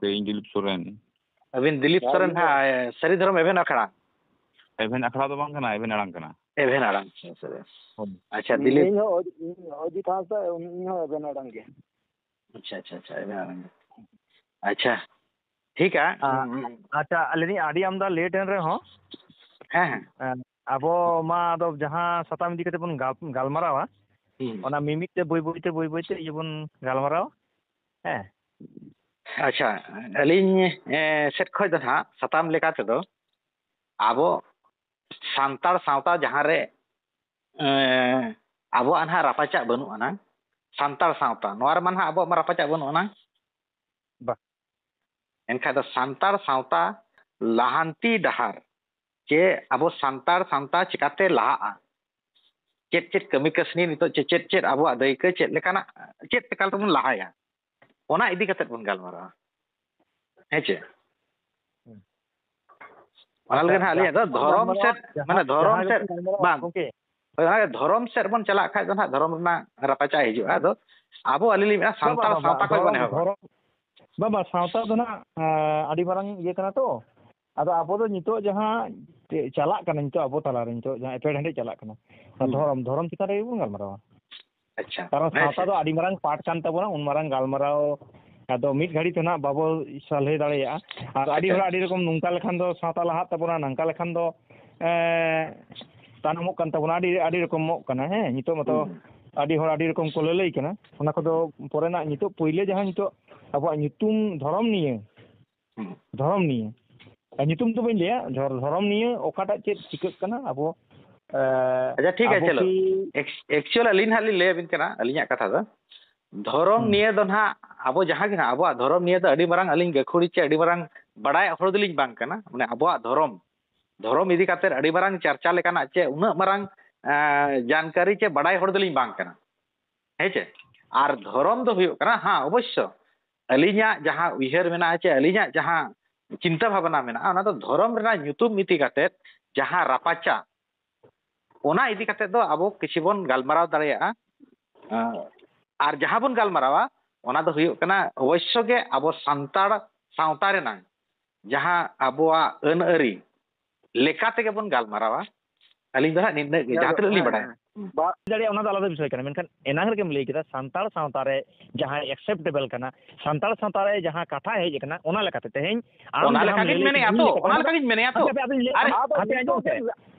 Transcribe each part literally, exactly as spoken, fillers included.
ᱜᱚᱢᱠᱮ, ᱤᱧ ᱫᱤᱞᱤᱯ ᱥᱚᱨᱮᱱ᱾ ᱟᱹᱵᱤᱱ ᱫᱤᱞᱤᱯ ᱦᱮᱸ, ᱥᱚᱨᱮᱱ ᱤᱧ ᱫᱚ ᱦᱟᱸᱜ, ᱥᱟᱹᱨᱤ ᱫᱷᱚᱨᱚᱢ ᱮᱵᱷᱮᱱ ᱟᱠᱷᱲᱟ? ᱮᱵᱷᱮᱱ ᱟᱠᱷᱲᱟ ᱫᱚ ᱵᱟᱝ ᱠᱟᱱᱟ, ᱮᱵᱷᱮᱱ ᱟᱲᱟᱝ ᱠᱟᱱᱟ᱾ ᱮᱵᱷᱮᱱ ᱟᱲᱟᱝ, ᱟᱪᱪᱷᱟ, ᱟᱪᱪᱷᱟ᱾ ᱦᱳᱭ᱾ ᱟᱪᱪᱷᱟ, ᱤᱧ, ᱫᱤᱞᱤᱯ᱾ ᱤᱧ ᱦᱚᱸ ᱚᱡ-, ᱤᱧ ᱚᱡᱤᱛ ᱦᱟᱸᱥᱫᱟ, ᱤᱧ ᱦᱚᱸ ᱮᱵᱷᱮᱱ ᱟᱲᱟᱝ ᱜᱮ᱾ ᱟᱪᱪᱷᱟ, ᱟᱪᱪᱷᱟ, ᱟᱪᱪᱷᱟ, ᱮᱵᱷᱮᱱ ᱟᱲᱟᱝ ᱜᱮ᱾ ᱟᱪᱪᱷᱟ, ᱴᱷᱤᱠᱟ᱾ ᱟ-, ᱟᱪᱪᱷᱟ, ᱟᱹᱞᱤᱧ ᱟᱹᱰᱤ ᱟᱢᱫᱟ ᱞᱮᱴ ᱮᱱ ᱨᱮᱦᱚᱸ, ᱦᱮᱸ, ᱦᱮᱸ᱾ ᱮᱸ, ᱟᱵᱚ ᱢᱟ ᱟᱫᱚ ᱡᱟᱦᱟᱸ ᱥᱟᱛᱟᱢ ᱤᱫᱤ ᱠᱟᱛᱮ ᱵᱚᱱ ᱜᱟᱞ-, ᱜᱟᱞᱢᱟᱨᱟᱣᱟ, ᱦᱩᱸ᱾ ᱚᱱᱟ ᱢᱤᱢᱤᱫ ᱛᱮ ᱵᱟᱹᱭ ᱵᱟᱹᱭ ᱛᱮ, ᱵᱟᱹᱭ ᱵᱟᱹᱭ ᱛᱮ ᱤᱭᱟᱹ ᱵᱚᱱ ᱜᱟᱞᱢᱟᱨᱟᱣᱟ᱾ ᱦᱮᱸ᱾ ᱟᱪᱪᱷᱟ, ᱟᱹᱞᱤᱧ, ᱮ, ᱥᱮᱫ ᱠᱷᱚᱱ ᱫᱚ ᱱᱟᱦᱟᱜ ᱥᱟᱛᱟᱢ ᱞᱮᱠᱟ ᱛᱮᱫᱚ ᱟᱵᱚ ᱥᱟᱱᱛᱟᱲ ᱥᱟᱶᱛᱟ ᱡᱟᱦᱟᱸ ᱨᱮ, ᱮ, ᱟᱵᱚᱣᱟᱜ ᱱᱟᱦᱟᱜ ᱨᱟᱯᱟᱪᱟᱜ ᱵᱟᱹᱱᱩᱜ ᱟᱱᱟ, ᱥᱟᱱᱛᱟᱲ ᱥᱟᱶᱛᱟ ᱱᱚᱣᱟ ᱨᱮᱢᱟ ᱱᱟᱦᱟᱜ ᱟᱵᱚᱣᱟᱜ ᱢᱟ ᱨᱟᱯᱟᱪᱟᱜ ᱵᱟᱹᱱᱩᱜ ᱟᱱᱟ᱾ ᱵᱟ᱾ ᱮᱱᱠᱷᱟᱱ ᱫᱚ ᱥᱟᱱᱛᱟᱲ ᱥᱟᱶᱛᱟ ᱞᱟᱦᱟᱱᱛᱤ ᱰᱟᱦᱟᱨ ᱪᱮ ᱟᱵᱚ ᱥᱟᱱᱛᱟᱲ ᱥᱟᱶᱛᱟ ᱪᱤᱠᱟᱛᱮ ᱞᱟᱦᱟᱜᱼᱟ, ᱪᱮᱫ ᱪᱮᱫ ᱠᱟᱹᱢᱤ ᱠᱟᱹᱥᱱᱤ ᱱᱤᱛᱚᱜ ᱪᱮᱫ ᱪᱮᱫ ᱪᱮᱫ ᱟᱵᱚᱣᱟᱜ ᱫᱟᱹᱭᱠᱟᱹ ᱪᱮᱫ ᱞᱮᱠᱟᱱᱟᱜ, ᱪᱮᱫ ᱞᱮᱠᱟ ᱛᱮᱵᱚᱱ ᱞᱟᱦᱟᱭᱟ, ᱚᱱᱟ ᱤᱫᱤ ᱠᱟᱛᱮᱫ ᱵᱚᱱ ᱜᱟᱞᱢᱟᱨᱟᱣᱟ᱾ ᱦᱮᱸ ᱪᱮ? ᱦᱩᱸ᱾ ᱚᱱᱟ ᱟᱪᱪᱷᱟ, ᱞᱟᱹᱜᱤᱫ ᱦᱟᱸᱜ ᱟᱹᱞᱤᱧᱟᱜ ᱫᱚ ᱡᱟᱦᱟᱸ ᱫᱷᱚᱨᱚᱢ ᱜᱟᱞᱢᱟᱨᱟᱣ, ᱥᱮᱫ, ᱡᱟᱦᱟᱸ, ᱢᱟᱱᱮ ᱫᱷᱚᱨᱚᱢ ᱡᱟᱦᱟᱸ ᱥᱮᱫ ᱜᱮᱵᱚᱱ ᱜᱟᱞᱢᱟᱨᱟᱣ, ᱵᱟᱝ᱾ ᱜᱚᱢᱠᱮ᱾ ᱦᱳᱭ, ᱚᱱᱟᱜᱮ ᱫᱷᱚᱨᱚᱢ ᱥᱮᱫ ᱵᱚᱱ ᱪᱟᱞᱟᱜ ᱠᱷᱟᱡ ᱫᱚ ᱱᱟᱦᱟᱜ ᱫᱷᱚᱨᱚᱢ ᱨᱮᱱᱟᱜ ᱨᱟᱯᱟᱪᱟᱜ ᱦᱤᱡᱩᱜᱼᱟ᱾ ᱟᱫᱚ ᱟᱵᱚ, ᱟᱹᱞᱤᱧ ᱞᱤᱧ ᱢᱮᱱᱟ, ᱵᱟᱝ, ᱥᱟᱱᱛᱟᱲ ᱵᱟᱝ, ᱵᱟᱝ, ᱥᱟᱶᱛᱟ ᱠᱷᱚᱱ ᱵᱚᱱ ᱫᱷᱚᱨᱚᱢ, ᱮᱦᱚᱵᱟ᱾ ᱫᱷᱚᱨᱚᱢ, ᱵᱟᱝ, ᱵᱟᱝ, ᱥᱟᱶᱛᱟ ᱫᱚ ᱱᱟᱦᱟᱜ, ᱟᱸ, ᱟᱹᱰᱤ ᱢᱟᱨᱟᱝ ᱤᱭᱟᱹ ᱠᱟᱱᱟ ᱛᱚ᱾ ᱟᱫᱚ ᱟᱵᱚ ᱫᱚ ᱱᱤᱛᱚᱜ ᱡᱟᱦᱟᱸ ᱪᱮ-, ᱪᱟᱞᱟᱜ ᱠᱟᱱᱟ, ᱱᱤᱛᱚᱜ ᱟᱵᱚ ᱛᱟᱞᱟᱨᱮ ᱱᱤᱛᱚᱜ ᱡᱟᱦᱟᱸ ᱮᱯᱮᱨᱦᱮᱸᱰᱮᱡ ᱪᱟᱞᱟᱜ ᱠᱟᱱᱟ, ᱚᱱᱟ ᱦᱩᱸ᱾ ᱫᱷᱚᱨᱚᱢ, ᱫᱷᱚᱨᱚᱢ ᱪᱮᱛᱟᱱ ᱨᱮᱜᱮ ᱵᱚᱱ ᱜᱟᱞᱢᱟᱨᱟᱣᱟ᱾ ᱟᱪᱪᱷᱟ᱾ ᱠᱟᱨᱚᱱ ᱦᱮᱸ, ᱥᱟᱶᱛᱟ ᱥᱮ᱾ ᱫᱚ ᱟᱹᱰᱤ ᱢᱟᱨᱟᱝ ᱯᱟᱨᱴ ᱠᱟᱱ ᱛᱟᱵᱚᱱᱟ, ᱩᱱ ᱢᱟᱨᱟᱝ ᱜᱟᱞᱢᱟᱨᱟᱣ ᱟᱫᱚ ᱢᱤᱫ ᱜᱷᱟᱹᱲᱤ ᱛᱮ ᱱᱟᱦᱟᱜ ᱵᱟᱵᱚ ᱥᱟᱞᱦᱮ ᱫᱟᱲᱮᱭᱟᱜᱼᱟ᱾ ᱟᱨ ᱟᱹᱰᱤ ᱟᱪᱪᱷᱟ᱾ ᱦᱚᱲ ᱟᱹᱰᱤ ᱨᱚᱠᱚᱢ ᱱᱚᱝᱠᱟ ᱞᱮᱠᱷᱟᱱ ᱫᱚ ᱥᱟᱶᱛᱟ ᱞᱟᱦᱟᱜ ᱛᱟᱵᱚᱱᱟ, ᱱᱚᱝᱠᱟ ᱞᱮᱠᱷᱟᱱ ᱫᱚ, ᱮᱸ, ᱛᱟᱭᱱᱚᱢᱚᱜ ᱠᱟᱱ ᱛᱟᱵᱚᱱᱟ, ᱟᱹᱰᱤ, ᱟᱹᱰᱤ ᱨᱚᱠᱚᱢᱚᱜ ᱠᱟᱱᱟ᱾ ᱦᱮᱸ, ᱱᱤᱛᱚᱜ ᱢᱟᱛᱚ ᱦᱩᱸ᱾ ᱟᱹᱰᱤ ᱦᱚᱲ ᱟᱹᱰᱤ ᱨᱚᱠᱚᱢ ᱠᱚ ᱞᱟᱹᱞᱟᱹᱭ ᱠᱟᱱᱟ᱾ ᱚᱱᱟ ᱠᱚᱫᱚ ᱯᱚᱨᱮᱱᱟᱜ, ᱱᱤᱛᱚᱜ ᱯᱳᱭᱞᱳ ᱡᱟᱦᱟᱸ ᱱᱤᱛᱚᱜ ᱟᱵᱚᱣᱟᱜ ᱧᱩᱛᱩᱢ ᱫᱷᱚᱨᱚᱢ ᱱᱤᱭᱮ, ᱦᱩᱸ᱾ ᱫᱷᱚᱨᱚᱢ ᱱᱤᱭᱮ, ᱟᱨ ᱧᱩᱛᱩᱢ ᱫᱚ ᱵᱟᱹᱧ ᱞᱟᱹᱭᱟ, ᱫᱷᱚᱨ-, ᱫᱷᱚᱨᱚᱢ ᱱᱤᱭᱮ ᱚᱠᱟᱴᱟᱜ ᱪᱮᱫ ᱪᱤᱠᱟᱹᱜ ᱠᱟᱱᱟ ᱟᱵᱚ, ᱮ, ᱟᱪᱪᱷᱟ, ᱴᱷᱤᱠ ᱟᱪᱷᱮ, ᱟᱵᱚ ᱪᱚᱞᱚ᱾ ᱠᱤ ᱮᱠ-, actual ᱟᱹᱞᱤᱧ ᱦᱟᱸᱜ ᱞᱤᱧ ᱞᱟᱹᱭ ᱟᱵᱤᱱ ᱠᱟᱱᱟ ᱟᱹᱞᱤᱧᱟᱜ ᱠᱟᱛᱷᱟ ᱫᱚ᱾ ᱫᱷᱚᱨᱚᱢ ᱦᱩᱸ᱾ ᱱᱤᱭᱮ ᱫᱚ ᱱᱟᱦᱟᱜ ᱟᱵᱚ ᱡᱟᱦᱟᱸ ᱜᱮ ᱱᱟᱦᱟᱜ ᱟᱵᱚᱣᱟᱜ ᱫᱷᱚᱨᱚᱢ ᱱᱤᱭᱮ ᱫᱚ ᱟᱹᱰᱤ ᱢᱟᱨᱟᱝ ᱟᱹᱞᱤᱧ ᱜᱟᱹᱠᱷᱩᱲᱤ ᱪᱮ ᱟᱹᱰᱤ ᱢᱟᱨᱟᱝ ᱵᱟᱲᱟᱭ ᱦᱚᱲ ᱫᱚᱞᱤᱧ ᱵᱟᱝ ᱠᱟᱱᱟ᱾ ᱢᱟᱱᱮ ᱟᱵᱚᱣᱟᱜ ᱫᱷᱚᱨᱚᱢ, ᱫᱷᱚᱨᱚᱢ ᱤᱫᱤ ᱠᱟᱛᱮᱫ ᱟᱹᱰᱤ ᱢᱟᱨᱟᱝ ᱪᱟᱨᱪᱟ ᱞᱮᱠᱟᱱᱟᱜ ᱪᱮ ᱩᱱᱟᱹᱜ ᱢᱟᱨᱟᱝ, ᱮᱸ, ᱡᱟᱱᱠᱟᱨᱤ ᱪᱮ ᱵᱟᱰᱟᱭ ᱦᱚᱲ ᱫᱚᱞᱤᱧ ᱵᱟᱝ ᱠᱟᱱᱟ᱾ ᱦᱮᱸ ᱪᱮ? ᱟᱨ ᱫᱷᱚᱨᱚᱢ ᱫᱚ ᱦᱩᱭᱩᱜ ᱠᱟᱱᱟ, ᱦᱮᱸ, ᱚᱵᱚᱥᱥᱚ ᱟᱹᱞᱤᱧᱟᱜ ᱡᱟᱦᱟᱸ ᱩᱭᱦᱟᱹᱨ ᱢᱮᱱᱟᱜᱼᱟ ᱪᱮ ᱟᱹᱞᱤᱧᱟᱜ ᱡᱟᱦᱟᱸ ᱪᱤᱱᱛᱟᱹ ᱵᱷᱟᱵᱽᱱᱟ ᱢᱮᱱᱟᱜᱼᱟ, ᱚᱱᱟ ᱫᱚ ᱫᱷᱚᱨᱚᱢ ᱨᱮᱱᱟᱜ ᱧᱩᱛᱩᱢ ᱤᱫᱤ ᱠᱟᱛᱮᱫ ᱡᱟᱦᱟᱸ ᱨᱟᱯᱟᱪᱟᱜ, ᱚᱱᱟ ᱤᱫᱤ ᱠᱟᱛᱮᱫ ᱫᱚ ᱟᱵᱚ ᱠᱤᱪᱷᱩ ᱵᱚᱱ ᱜᱟᱞᱢᱟᱨᱟᱣ ᱫᱟᱲᱮᱭᱟᱜᱼᱟ᱾ ᱟᱨ ᱡᱟᱦᱟᱸ ᱵᱚᱱ ᱜᱟᱞᱢᱟᱨᱟᱣᱟ, ᱚᱱᱟ ᱫᱚ ᱦᱩᱭᱩᱜ ᱠᱟᱱᱟ ᱚᱵᱚᱥᱥᱚ ᱜᱮ ᱟᱵᱚ ᱥᱟᱱᱛᱟᱲ ᱥᱟᱶᱛᱟ ᱨᱮᱱᱟᱝ ᱡᱟᱦᱟᱸ ᱟᱵᱚᱣᱟᱜ ᱟᱹᱱ ᱟᱹᱨᱤ ᱞᱮᱠᱟ ᱛᱮᱜᱮ ᱵᱚᱱ ᱜᱟᱞᱢᱟᱨᱟᱣᱟ᱾ ᱟᱹᱞᱤᱧ ᱫᱚ ᱦᱟᱸᱜ ᱱᱤᱱᱟᱹᱜ ᱜᱮ, ᱡᱟᱦᱟᱸ ᱛᱤᱱᱟᱹᱜ ᱞᱤᱧ ᱵᱟᱲᱟᱭᱟ᱾ ᱵᱟ- ᱫᱟᱲᱮᱭᱟᱜᱼᱟ, ᱚᱱᱟ ᱫᱚ ᱟᱞᱟᱫᱟ ᱵᱤᱥᱚᱭ ᱠᱟᱱᱟ᱾ ᱢᱮᱱᱠᱷᱟᱱ ᱮᱱᱟᱝ ᱨᱮᱜᱮᱢ ᱞᱟᱹᱭ ᱠᱮᱫᱟ ᱥᱟᱱᱛᱟᱲ ᱥᱟᱶᱛᱟ ᱨᱮ ᱡᱟᱦᱟᱸ ᱮᱠᱥᱮᱯᱴᱮᱵᱮᱞ ᱠᱟᱱᱟ, ᱥᱟᱱᱛᱟᱲ ᱥᱟᱶᱛᱟ ᱨᱮ ᱡᱟᱦᱟᱸ ᱠᱟᱛᱷᱟ ᱦᱮᱡ ᱟᱠᱟᱱᱟ, ᱚᱱᱟ ᱞᱮᱠᱟᱛᱮ ᱛᱮᱦᱮᱧ ᱟᱢ ᱚᱱᱟ ᱡᱟᱦᱟᱸᱢ ᱞᱮᱠᱟᱜᱤᱧ ᱞᱟᱹᱭ ᱢᱮᱱᱮᱫᱼᱟ ᱠᱮᱫᱟ, ᱛᱚ, ᱤᱧ ᱚᱱᱟ ᱞᱮᱠᱟᱛᱮ ᱞᱮᱠᱟᱜᱤᱧ ᱢᱮᱱᱮᱫᱼᱟ ᱛᱚ᱾ ᱦᱟᱯᱮ, ᱦᱟᱯᱮ, ᱟᱹᱵᱤᱱ ᱞᱟᱹᱭ-, ᱟᱨᱮ- ᱦᱟᱯᱮ, ᱟᱸᱡᱚᱢ ᱯᱮ᱾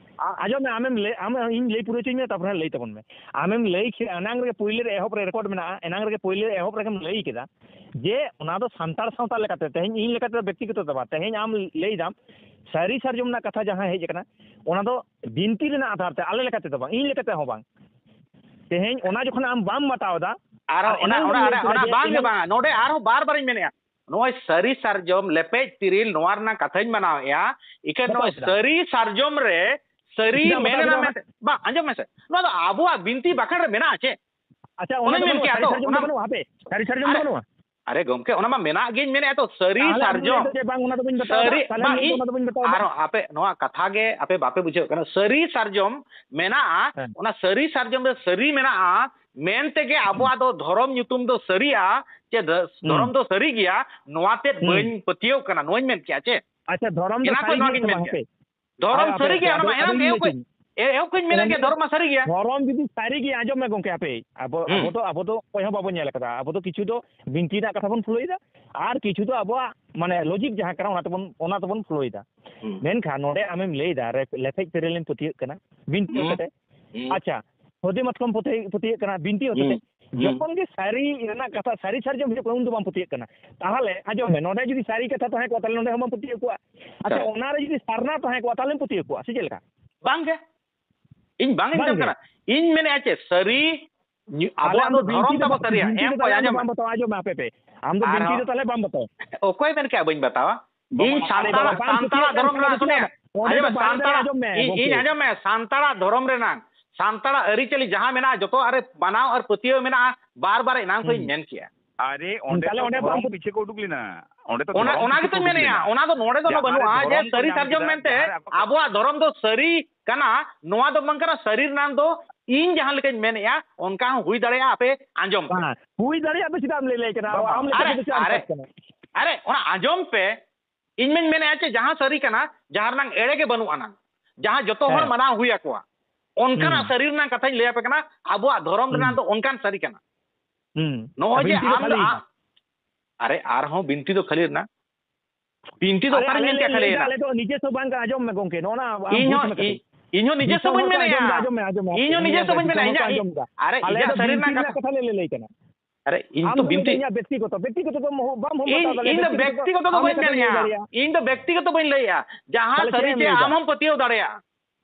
ᱟᱸᱡᱚᱢ ᱢᱮ, ᱟᱢᱮᱢ, ᱤᱧ ᱞᱟᱹᱭ ᱯᱩᱨᱟᱹᱣ ᱦᱚᱪᱚᱧ ᱢᱮ, ᱛᱟᱨᱯᱚᱨᱮ ᱞᱟᱹᱭ ᱛᱟᱵᱚᱱ ᱢᱮ᱾ ᱟᱢᱮᱢ ᱞᱟᱹᱭ ᱠᱮᱫᱟ, ᱮᱱᱟᱝ ᱨᱮᱜᱮ ᱯᱳᱭᱞᱳ ᱨᱮ ᱮᱦᱚᱵ ᱨᱮ ᱨᱮᱠᱚᱨᱰ ᱢᱮᱱᱟᱜᱼᱟ, ᱮᱱᱟᱝ ᱨᱮᱜᱮ ᱯᱳᱭᱞᱳ ᱮᱦᱚᱵ ᱨᱮᱜᱮᱢ ᱞᱟᱹᱭ ᱠᱮᱫᱟ ᱡᱮ ᱚᱱᱟ ᱫᱚ ᱥᱟᱱᱛᱟᱲ ᱥᱟᱶᱛᱟ ᱞᱮᱠᱟᱛᱮ, ᱛᱮᱦᱮᱧ ᱤᱧ ᱞᱮᱠᱟᱛᱮ ᱫᱚ ᱵᱮᱠᱛᱤᱜᱚᱛᱚ ᱫᱚ ᱵᱟᱝ, ᱛᱮᱦᱮᱧ ᱟᱢ ᱞᱟᱹᱭ ᱫᱟᱢ ᱥᱟᱹᱨᱤ ᱥᱟᱨᱡᱚᱢ ᱨᱮᱱᱟᱜ ᱠᱟᱛᱷᱟ ᱡᱟᱦᱟᱸ ᱦᱮᱡ ᱟᱠᱟᱱᱟ, ᱚᱱᱟ ᱫᱚ ᱵᱤᱱᱛᱤ ᱨᱮᱱᱟᱜ ᱟᱫᱷᱟᱨ ᱛᱮ, ᱟᱞᱮ ᱞᱮᱠᱟᱛᱮ ᱫᱚ ᱵᱟᱝ, ᱤᱧ ᱞᱮᱠᱟᱛᱮ ᱦᱚᱸ ᱵᱟᱝ᱾ ᱛᱮᱦᱮᱧ ᱚᱱᱟ ᱡᱚᱠᱷᱚᱱ ᱟᱢ ᱵᱟᱢ ᱵᱟᱛᱟᱣ ᱮᱫᱟ, ᱟᱨᱚ ᱟᱨ ᱚᱱᱟ ᱮᱱᱟᱝ ᱚᱱᱟ ᱵᱤᱱ ᱞᱟᱹᱭ ᱚᱱᱟ ᱠᱮᱫᱟ ᱚᱱᱟ ᱡᱮ ᱵᱟᱝ ᱜᱮ ᱮᱱᱟᱝ ᱵᱟᱝ, ᱱᱚᱰᱮ ᱟᱨᱦᱚᱸ ᱵᱟᱨ ᱵᱟᱨᱤᱧ ᱢᱮᱱᱮᱫᱼᱟ, ᱱᱚᱜᱼᱚᱭ ᱥᱟᱹᱨᱤ ᱥᱟᱨᱡᱚᱢ ᱞᱮᱯᱮᱡ ᱛᱤᱨᱤᱞ ᱱᱚᱣᱟ ᱨᱮᱱᱟᱜ ᱠᱟᱛᱷᱟᱧ ᱢᱟᱱᱟᱣᱮᱫᱼᱟ᱾ ᱤᱠᱷᱟᱹᱱ ᱵᱟᱠᱚ ᱱᱚᱜᱼᱚᱭ ᱠᱮᱫᱟ᱾ ᱥᱟᱹᱨᱤ ᱥᱟᱨᱡᱚᱢ ᱨᱮ ᱥᱟᱹᱨᱤ ᱪᱮᱫᱟᱜ ᱵᱟᱠᱚ ᱢᱮᱱ ᱮᱱᱟ ᱠᱮᱫᱟ? ᱢᱮᱱᱛᱮ ᱵᱟᱝ, ᱟᱸᱡᱚᱢ ᱢᱮᱥᱮ, ᱱᱚᱣᱟ ᱫᱚ ᱟᱵᱚᱣᱟᱜ ᱵᱤᱱᱛᱤ ᱵᱟᱠᱷᱮᱲ ᱨᱮ ᱢᱮᱱᱟᱜᱼᱟ ᱪᱮ? ᱟᱪᱪᱷᱟ, ᱚᱱᱟᱧ ᱚᱱᱟ ᱫᱚ ᱢᱮᱱ ᱵᱟᱹᱱᱩᱜᱼᱟ, ᱠᱮᱜᱼᱟ ᱥᱟᱹᱨᱤ ᱛᱚ, ᱥᱟᱨᱡᱚᱢ ᱚᱱᱟ ᱫᱚ ᱵᱟᱹᱱᱩᱜᱼᱟ, ᱦᱟᱯᱮ, ᱥᱟᱹᱨᱤ ᱥᱟᱨᱡᱚᱢ ᱫᱚ ᱟᱨᱮ, ᱵᱟᱹᱱᱩᱜᱼᱟ᱾ ᱟᱨᱮ ᱜᱚᱢᱠᱮ, ᱚᱱᱟ ᱢᱟ ᱢᱮᱱᱟᱜ ᱜᱤᱧ ᱢᱮᱱᱮᱫᱼᱟ ᱛᱚ, ᱥᱟᱹᱨᱤ ᱛᱟᱦᱚᱞᱮ ᱟᱢ ᱥᱟᱨᱡᱚᱢ᱾ ᱞᱟᱹᱭ ᱫᱚ ᱡᱮ ᱵᱟᱝ, ᱚᱱᱟ ᱫᱚ ᱵᱟᱹᱧ ᱵᱟᱛᱟᱣ ᱮᱫᱟ, ᱥᱟᱹᱨᱤ, ᱛᱟᱦᱚᱞᱮ ᱵᱟᱝ, ᱞᱟᱹᱭ ᱫᱚ ᱤᱧ, ᱚᱱᱟ ᱫᱚ ᱵᱟᱹᱧ ᱵᱟᱛᱟᱣ ᱮᱫᱟ᱾ ᱟᱨᱚ ᱟᱯᱮ, ᱱᱚᱣᱟ ᱠᱟᱛᱷᱟ ᱜᱮ ᱟᱯᱮ ᱵᱟᱯᱮ ᱵᱩᱡᱷᱟᱹᱣ ᱠᱟᱱᱟ᱾ ᱥᱟᱹᱨᱤ ᱥᱟᱨᱡᱚᱢ ᱢᱮᱱᱟᱜᱼᱟ, ᱦᱮᱸ᱾ ᱚᱱᱟ ᱥᱟᱹᱨᱤ ᱥᱟᱨᱡᱚᱢ ᱨᱮ ᱥᱟᱹᱨᱤ ᱢᱮᱱᱟᱜᱼᱟ ᱢᱮᱱ ᱛᱮᱜᱮ ᱟᱵᱚᱣᱟᱜ ᱫᱚ ᱫᱷᱚᱨᱚᱢ ᱧᱩᱛᱩᱢ ᱫᱚ ᱥᱟᱹᱨᱤᱜᱼᱟ, ᱪᱮ ᱫᱷ-, ᱦᱩᱸ᱾ ᱫᱷᱚᱨᱚᱢ ᱫᱚ ᱥᱟᱹᱨᱤ ᱜᱮᱭᱟ, ᱱᱚᱣᱟ ᱛᱮᱫ ᱦᱩᱸ᱾ ᱵᱟᱹᱧ ᱯᱟᱹᱛᱭᱟᱹᱣ ᱠᱟᱱᱟ, ᱱᱚᱣᱟᱧ ᱢᱮᱱ ᱠᱮᱜᱼᱟ ᱪᱮ? ᱟᱪᱪᱷᱟ, ᱫᱷᱚᱨᱚᱢ ᱫᱚ ᱮᱱᱟ ᱠᱷᱚᱱ ᱥᱟᱹᱨᱤ ᱱᱚᱣᱟ ᱜᱮᱭᱟ ᱜᱤᱧ ᱥᱮ ᱢᱮᱱ ᱵᱟᱝ? ᱠᱮᱜᱼᱟ᱾ ᱦᱟᱯᱮ, ᱫᱷᱚᱨᱚᱢ ᱟᱯᱮ, ᱥᱟᱹᱨᱤ ᱜᱮᱭᱟ, ᱟᱫᱚ ᱚᱱᱟ ᱢᱟ ᱮᱦᱚᱵ ᱟᱫᱚᱧ ᱜᱮ, ᱞᱟᱹᱭ ᱮᱦᱚᱵ ᱠᱷᱚᱱ, ᱦᱚᱪᱚᱧ᱾ ᱮᱦᱚᱵ ᱠᱷᱚᱱ ᱢᱮᱱᱮᱫ ᱜᱮᱭᱟ, ᱫᱷᱚᱨᱚᱢ ᱢᱟ ᱥᱟᱹᱨᱤ ᱜᱮᱭᱟ᱾ ᱫᱷᱚᱨᱚᱢ ᱡᱩᱫᱤ ᱥᱟᱹᱨᱤ ᱜᱮ, ᱟᱸᱡᱚᱢ ᱢᱮ ᱜᱚᱢᱠᱮ, ᱦᱟᱯᱮ, ᱟᱵᱚ, ᱦᱩᱸ᱾ ᱟᱵᱚ ᱫᱚ, ᱟᱵᱚ ᱫᱚ ᱚᱠᱚᱭ ᱦᱚᱸ ᱵᱟᱵᱚᱱ ᱧᱮᱞ ᱟᱠᱟᱫᱟ, ᱟᱵᱚ ᱫᱚ ᱠᱤᱪᱷᱩ ᱫᱚ ᱵᱤᱱᱛᱤ ᱨᱮᱱᱟᱜ ᱠᱟᱛᱷᱟ ᱵᱚᱱ ᱯᱷᱳᱞᱳᱭᱮᱫᱟ, ᱟᱨ ᱠᱤᱪᱷᱩ ᱫᱚ ᱟᱵᱚᱣᱟᱜ, ᱢᱟᱱᱮ, ᱞᱚᱡᱤᱠ ᱡᱟᱦᱟᱸ ᱠᱟᱱᱟ, ᱚᱱᱟ ᱛᱮᱵᱚᱱ, ᱚᱱᱟ ᱛᱮᱵᱚᱱ ᱯᱷᱳᱞᱳᱭᱮᱫᱟ᱾ ᱦᱩᱸ᱾ ᱢᱮᱱᱠᱷᱟᱱ ᱱᱚᱰᱮ ᱟᱢᱮᱢ ᱞᱟᱹᱭᱫᱟ, ᱨᱮ-, ᱞᱮᱯᱷᱮᱡ ᱛᱮᱨᱮᱞᱮᱢ ᱯᱟᱹᱛᱭᱟᱹᱜ ᱠᱟᱱᱟ, ᱵᱤᱱᱛᱤ ᱦᱩᱸ᱾ ᱦᱚᱛᱮᱛᱮ᱾ ᱦᱩᱸ᱾ ᱟᱪᱪᱷᱟ, ᱠᱷᱚᱫᱮ ᱢᱟᱛᱠᱚᱢ ᱯᱟᱹᱛᱭᱟᱹ-, ᱯᱟᱹᱛᱭᱟᱹᱜ ᱠᱟᱱᱟ, ᱵᱤᱱᱛᱤ ᱦᱚᱛᱮᱛᱮ᱾ ᱦᱩᱸ᱾ ᱦᱩᱸ᱾ ᱡᱚᱠᱷᱚᱱ ᱜᱮ ᱥᱟᱹᱨᱤ ᱨᱮᱱᱟᱜ ᱠᱟᱛᱷᱟ, ᱥᱟᱹᱨᱤ ᱥᱟᱨᱡᱚᱢ ᱦᱤᱡᱩᱜ ᱠᱟᱱᱟ, ᱩᱱ ᱫᱚ ᱵᱟᱢ ᱯᱟᱹᱛᱭᱟᱹᱜ ᱠᱟᱱᱟ᱾ ᱛᱟᱦᱚᱞᱮ ᱟᱸᱡᱚᱢ ᱢᱮ, ᱱᱚᱰᱮ ᱡᱩᱫᱤ ᱥᱟᱹᱨᱤ ᱠᱟᱛᱷᱟ ᱛᱟᱦᱮᱸ ᱠᱚᱜᱼᱟ, ᱛᱟᱦᱚᱞᱮ ᱱᱚᱰᱮ ᱦᱚᱸ ᱵᱟᱢ ᱯᱟᱹᱛᱭᱟᱹᱜ ᱠᱚᱜᱼᱟ᱾ ᱟᱪᱪᱷᱟ, ᱟᱪᱪᱷᱟ᱾ ᱚᱱᱟᱨᱮ ᱡᱩᱫᱤ ᱥᱟᱨᱱᱟ ᱛᱟᱦᱮᱸ ᱠᱚᱜᱼᱟ, ᱛᱟᱦᱚᱞᱮᱢ ᱯᱟᱹᱛᱭᱟᱹᱜ ᱠᱚᱜᱼᱟ, ᱥᱮ ᱪᱮᱫ ᱞᱮᱠᱟ? ᱵᱟᱝ ᱜᱮ, ᱤᱧ ᱵᱟᱝ ᱤᱧ ᱢᱮᱛᱟᱢ ᱵᱟᱝ ᱜᱮ᱾ ᱠᱟᱱᱟ᱾ ᱤᱧ ᱢᱮᱱᱮᱫᱼᱟ ᱪᱮᱫ, ᱥᱟᱹᱨᱤ ᱧᱩ-, ᱛᱟᱦᱚᱞᱮ ᱟᱵᱚᱣᱟᱜ ᱟᱢ ᱫᱚ ᱫᱚ ᱵᱤᱱᱛᱤ ᱫᱷᱚᱨᱚᱢ ᱫᱚ ᱛᱟᱵᱚ ᱵᱟ-, ᱥᱟᱹᱨᱤᱭᱟ᱾ ᱵᱤᱱᱛᱤ ᱮᱢ ᱫᱚ ᱠᱚᱭ ᱛᱟᱦᱚᱞᱮ ᱟᱢ ᱫᱚ ᱟᱸᱡᱚᱢ ᱢᱮ᱾ ᱵᱟᱢ ᱵᱟᱛᱟᱣᱟ, ᱟᱸᱡᱚᱢ ᱢᱮ, ᱟᱸᱡᱚᱢ ᱢᱮ, ᱦᱟᱯᱮ, ᱦᱟᱯᱮ᱾ ᱟᱢ ᱫᱚ ᱵᱤᱱᱛᱤ ᱟᱨᱦᱚᱸ ᱫᱚ ᱛᱟᱦᱚᱞᱮ ᱵᱟᱢ ᱵᱟᱛᱟᱣᱟ᱾ ᱚᱠᱚᱭ ᱢᱮᱱ ᱠᱮᱜᱼᱟ ᱵᱟᱹᱧ ᱵᱟᱛᱟᱣᱟ? ᱤᱧ ᱟᱫᱚ ᱥᱟᱱᱛᱟᱲ, ᱵᱟᱝ ᱥᱟᱱᱛᱟᱲᱟᱜ ᱯᱟᱹᱛᱭᱟᱹᱜ ᱫᱷᱚᱨᱚᱢ ᱠᱟᱱᱟ, ᱨᱮᱱᱟᱜ ᱚᱸᱰᱮ ᱥᱩᱱᱮ, ᱫᱚ ᱵᱟᱨ ᱟᱸᱡᱚᱢ ᱢᱮ, ᱫᱚ ᱥᱟᱱᱛᱟᱲᱟᱜ, ᱟᱸᱡᱚᱢ ᱢᱮ, ᱤᱧ, ᱜᱚᱢᱠᱮ᱾ ᱤᱧ ᱟᱸᱡᱚᱢ ᱢᱮ, ᱥᱟᱱᱛᱟᱲᱟᱜ ᱫᱷᱚᱨᱚᱢ ᱨᱮᱱᱟᱝ, ᱥᱟᱱᱛᱟᱲᱟᱜ ᱟᱹᱨᱤᱪᱟᱹᱞᱤ ᱡᱟᱦᱟᱸ ᱢᱮᱱᱟᱜᱼᱟ, ᱡᱚᱛᱚ ᱟᱨᱮ ᱢᱟᱱᱟᱣ ᱟᱨ ᱯᱟᱹᱛᱭᱟᱹᱣ ᱢᱮᱱᱟᱜᱼᱟ, ᱵᱟᱨ ᱵᱟᱨ ᱮᱱᱟᱝ ᱠᱷᱚᱱ ᱤᱧ ᱢᱮᱱ ᱠᱮᱜᱼᱟ᱾ ᱟᱨᱮ, ᱚᱸᱰᱮ ᱛᱟᱦᱞᱮ ᱛᱚ ᱚᱸᱰᱮ ᱫᱷᱚᱨᱚᱢ ᱵᱟᱝ ᱯᱤᱪᱷᱟᱹ ᱠᱚ ᱩᱰᱩᱠ ᱞᱮᱱᱟ, ᱚᱸᱰᱮ ᱛᱚ ᱚᱱᱟ, ᱫᱷᱚᱨᱚᱢ ᱚᱱᱟ ᱯᱤᱪᱷᱟᱹ ᱜᱮᱛᱚᱧ ᱠᱚ ᱩᱰᱩᱠ ᱢᱮᱱᱮᱜᱼᱟ, ᱞᱮᱱᱟ᱾ ᱚᱱᱟ ᱫᱚ ᱱᱚᱰᱮ ᱫᱚ ᱡᱟᱦᱟᱸ ᱵᱟᱹᱱᱩᱜᱼᱟ ᱨᱮ ᱡᱮ ᱫᱷᱚᱨᱚᱢ ᱠᱚ ᱥᱟᱹᱨᱤ ᱧᱟᱢ ᱥᱟᱨᱡᱚᱢ ᱠᱮᱫᱟ, ᱢᱮᱱᱛᱮ᱾ ᱡᱟᱦᱟᱸ ᱨᱮ ᱟᱠᱚ ᱟᱵᱚᱣᱟᱜ ᱫᱷᱚᱨᱚᱢ ᱫᱚ ᱥᱟᱹᱨᱤ ᱠᱟᱱᱟ, ᱱᱚᱣᱟ ᱫᱚ ᱵᱟᱝ ᱠᱟᱱᱟ᱾ ᱥᱟᱹᱨᱤ ᱨᱮᱱᱟᱜ ᱫᱚ ᱤᱧ ᱡᱟᱦᱟᱸ ᱞᱮᱠᱟᱧ ᱢᱮᱱᱮᱫᱼᱟ, ᱚᱱᱠᱟ ᱦᱚᱸ ᱦᱩᱭ ᱫᱟᱲᱮᱭᱟᱜᱼᱟ, ᱟᱯᱮ ᱟᱸᱡᱚᱢ ᱯᱮ᱾ ᱦᱮᱸ, ᱦᱩᱭ ᱫᱟᱲᱮᱭᱟᱜᱼᱟ, ᱟᱯᱮ ᱪᱮᱫᱟᱜ ᱮᱢ ᱞᱟᱹᱭ ᱞᱟᱹᱭ ᱠᱟᱱᱟ? ᱟᱢ ᱞᱮᱠᱟ ᱟᱨᱮ, ᱫᱚ ᱪᱮᱫᱟᱜ ᱮᱢ ᱟᱨᱮ, ᱠᱷᱚᱡ ᱠᱟᱱᱟ? ᱟᱨᱮ, ᱚᱱᱟ ᱟᱸᱡᱚᱢ ᱯᱮ᱾ ᱤᱧ ᱢᱟᱧ ᱢᱮᱱᱮᱫᱼᱟ ᱪᱮ, ᱡᱟᱦᱟᱸ ᱥᱟᱹᱨᱤ ᱠᱟᱱᱟ, ᱡᱟᱦᱟᱸ ᱨᱮᱱᱟᱝ ᱮᱲᱮ ᱜᱮ ᱵᱟᱹᱱᱩᱜ ᱟᱱᱟᱝ, ᱡᱟᱦᱟᱸ ᱡᱚᱛᱚ ᱦᱚᱲ ᱦᱮᱸ᱾ ᱢᱟᱱᱟᱣ ᱦᱩᱭ ᱟᱠᱚᱣᱟ, ᱚᱱᱠᱟᱱᱟᱜ ᱦᱩᱸ᱾ ᱥᱟᱹᱨᱤ ᱨᱮᱱᱟᱜ ᱠᱟᱛᱷᱟᱧ ᱞᱟᱹᱭ ᱟᱯᱮ ᱠᱟᱱᱟ᱾ ᱟᱵᱚᱣᱟᱜ ᱫᱷᱚᱨᱚᱢ ᱨᱮᱱᱟᱜ ᱦᱩᱸ᱾ ᱫᱚ ᱚᱱᱠᱟᱱ ᱥᱟᱹᱨᱤ ᱠᱟᱱᱟ᱾ ᱦᱩᱸ᱾ ᱱᱚᱜᱼᱚᱭ ᱡᱮ ᱵᱤᱱᱛᱤ ᱫᱚ ᱟᱢ ᱠᱷᱟᱹᱞᱤ ᱫᱚ, ᱜᱮ᱾ ᱟ-, ᱟᱨᱮ, ᱟᱨᱦᱚᱸ ᱵᱤᱱᱛᱤ ᱫᱚ ᱠᱷᱟᱹᱞᱤ ᱨᱮᱱᱟᱜ, ᱵᱤᱱᱛᱤ ᱫᱚ ᱟᱨᱮ, ᱚᱠᱟᱨᱮ ᱟᱞᱮ ᱧᱮᱞ ᱞᱮ ᱠᱮᱫ ᱞᱟᱹᱭ ᱠᱷᱟᱹᱞᱤ ᱮᱫᱟ, ᱨᱮᱱᱟᱜ? ᱟᱞᱮ ᱫᱚ ᱱᱤᱡᱮᱥᱥᱚ ᱵᱟᱝ ᱠᱟᱱᱟ, ᱟᱸᱡᱚᱢ ᱢᱮ ᱜᱚᱝᱠᱮ, ᱱᱚᱜᱼᱚ ᱱᱟ ᱟᱢ ᱤᱧ ᱵᱩᱡᱽ ᱦᱚᱸ, ᱢᱮ ᱠᱟᱹᱴᱤᱡ᱾ ᱤ-, ᱤᱧ ᱦᱚᱸ ᱫᱤᱥᱚᱢ ᱱᱤᱡᱮᱥᱥᱚ ᱦᱚᱲ ᱵᱟᱹᱧ ᱠᱚ ᱢᱮᱱᱮᱫᱼᱟ᱾ ᱟᱸᱡᱚᱢ ᱢᱮ, ᱟᱸᱡᱚᱢ ᱢᱮ, ᱤᱧ ᱦᱚᱸ ᱟᱯᱮ ᱱᱤᱡᱮᱥᱥᱚ ᱫᱤᱥᱚᱢ ᱵᱟᱹᱧ ᱦᱚᱲ ᱠᱚ ᱢᱮᱱᱮᱫᱼᱟ, ᱟᱸᱡᱚᱢ ᱤᱧᱟᱹᱜ, ᱫᱟ᱾ ᱤ-, ᱟᱨᱮ, ᱟᱞᱮ ᱤᱧᱟᱹᱜ ᱫᱚ ᱥᱟᱹᱨᱤ ᱵᱤᱱᱛᱤ ᱨᱮᱱᱟᱜ ᱨᱮᱱᱟᱜ ᱠᱟᱛᱷᱟ᱾ ᱠᱟᱛᱷᱟ ᱞᱮ ᱞᱟᱹᱭ ᱠᱟᱱᱟ᱾ ᱟᱨᱮ, ᱤᱧ ᱟᱢ ᱛᱚ ᱫᱚ ᱵᱤᱱᱛᱤ ᱤᱧᱟᱹᱜ ᱵᱮᱠᱛᱤᱜᱚᱛᱚ, ᱵᱮᱠᱛᱤᱜᱚᱛᱚ ᱫᱚ ᱵᱟᱹᱧ ᱢᱮᱱᱮᱫᱼᱟ᱾ ᱵᱮᱠᱛᱤᱜᱚᱛᱚ ᱫᱚ ᱤᱧ, ᱵᱟᱹᱧ ᱤᱧ ᱫᱚ ᱢᱮᱱᱮᱫᱼᱟ᱾ ᱵᱮᱠᱛᱤᱜᱚᱛᱚ ᱫᱚ ᱵᱟᱹᱧ ᱞᱟᱹᱭᱮᱫᱼᱟ᱾ ᱡᱟᱦᱟᱸ ᱛᱟᱦᱞᱮ ᱪᱮᱫ ᱥᱟᱹᱨᱤ ᱮᱢ ᱪᱮ ᱞᱟᱹᱭ ᱮᱫᱟ? ᱟᱢ ᱦᱚᱸᱢ ᱯᱟᱹᱛᱭᱟᱹᱣ ᱫᱟᱲᱮᱭᱟᱜᱼᱟ᱾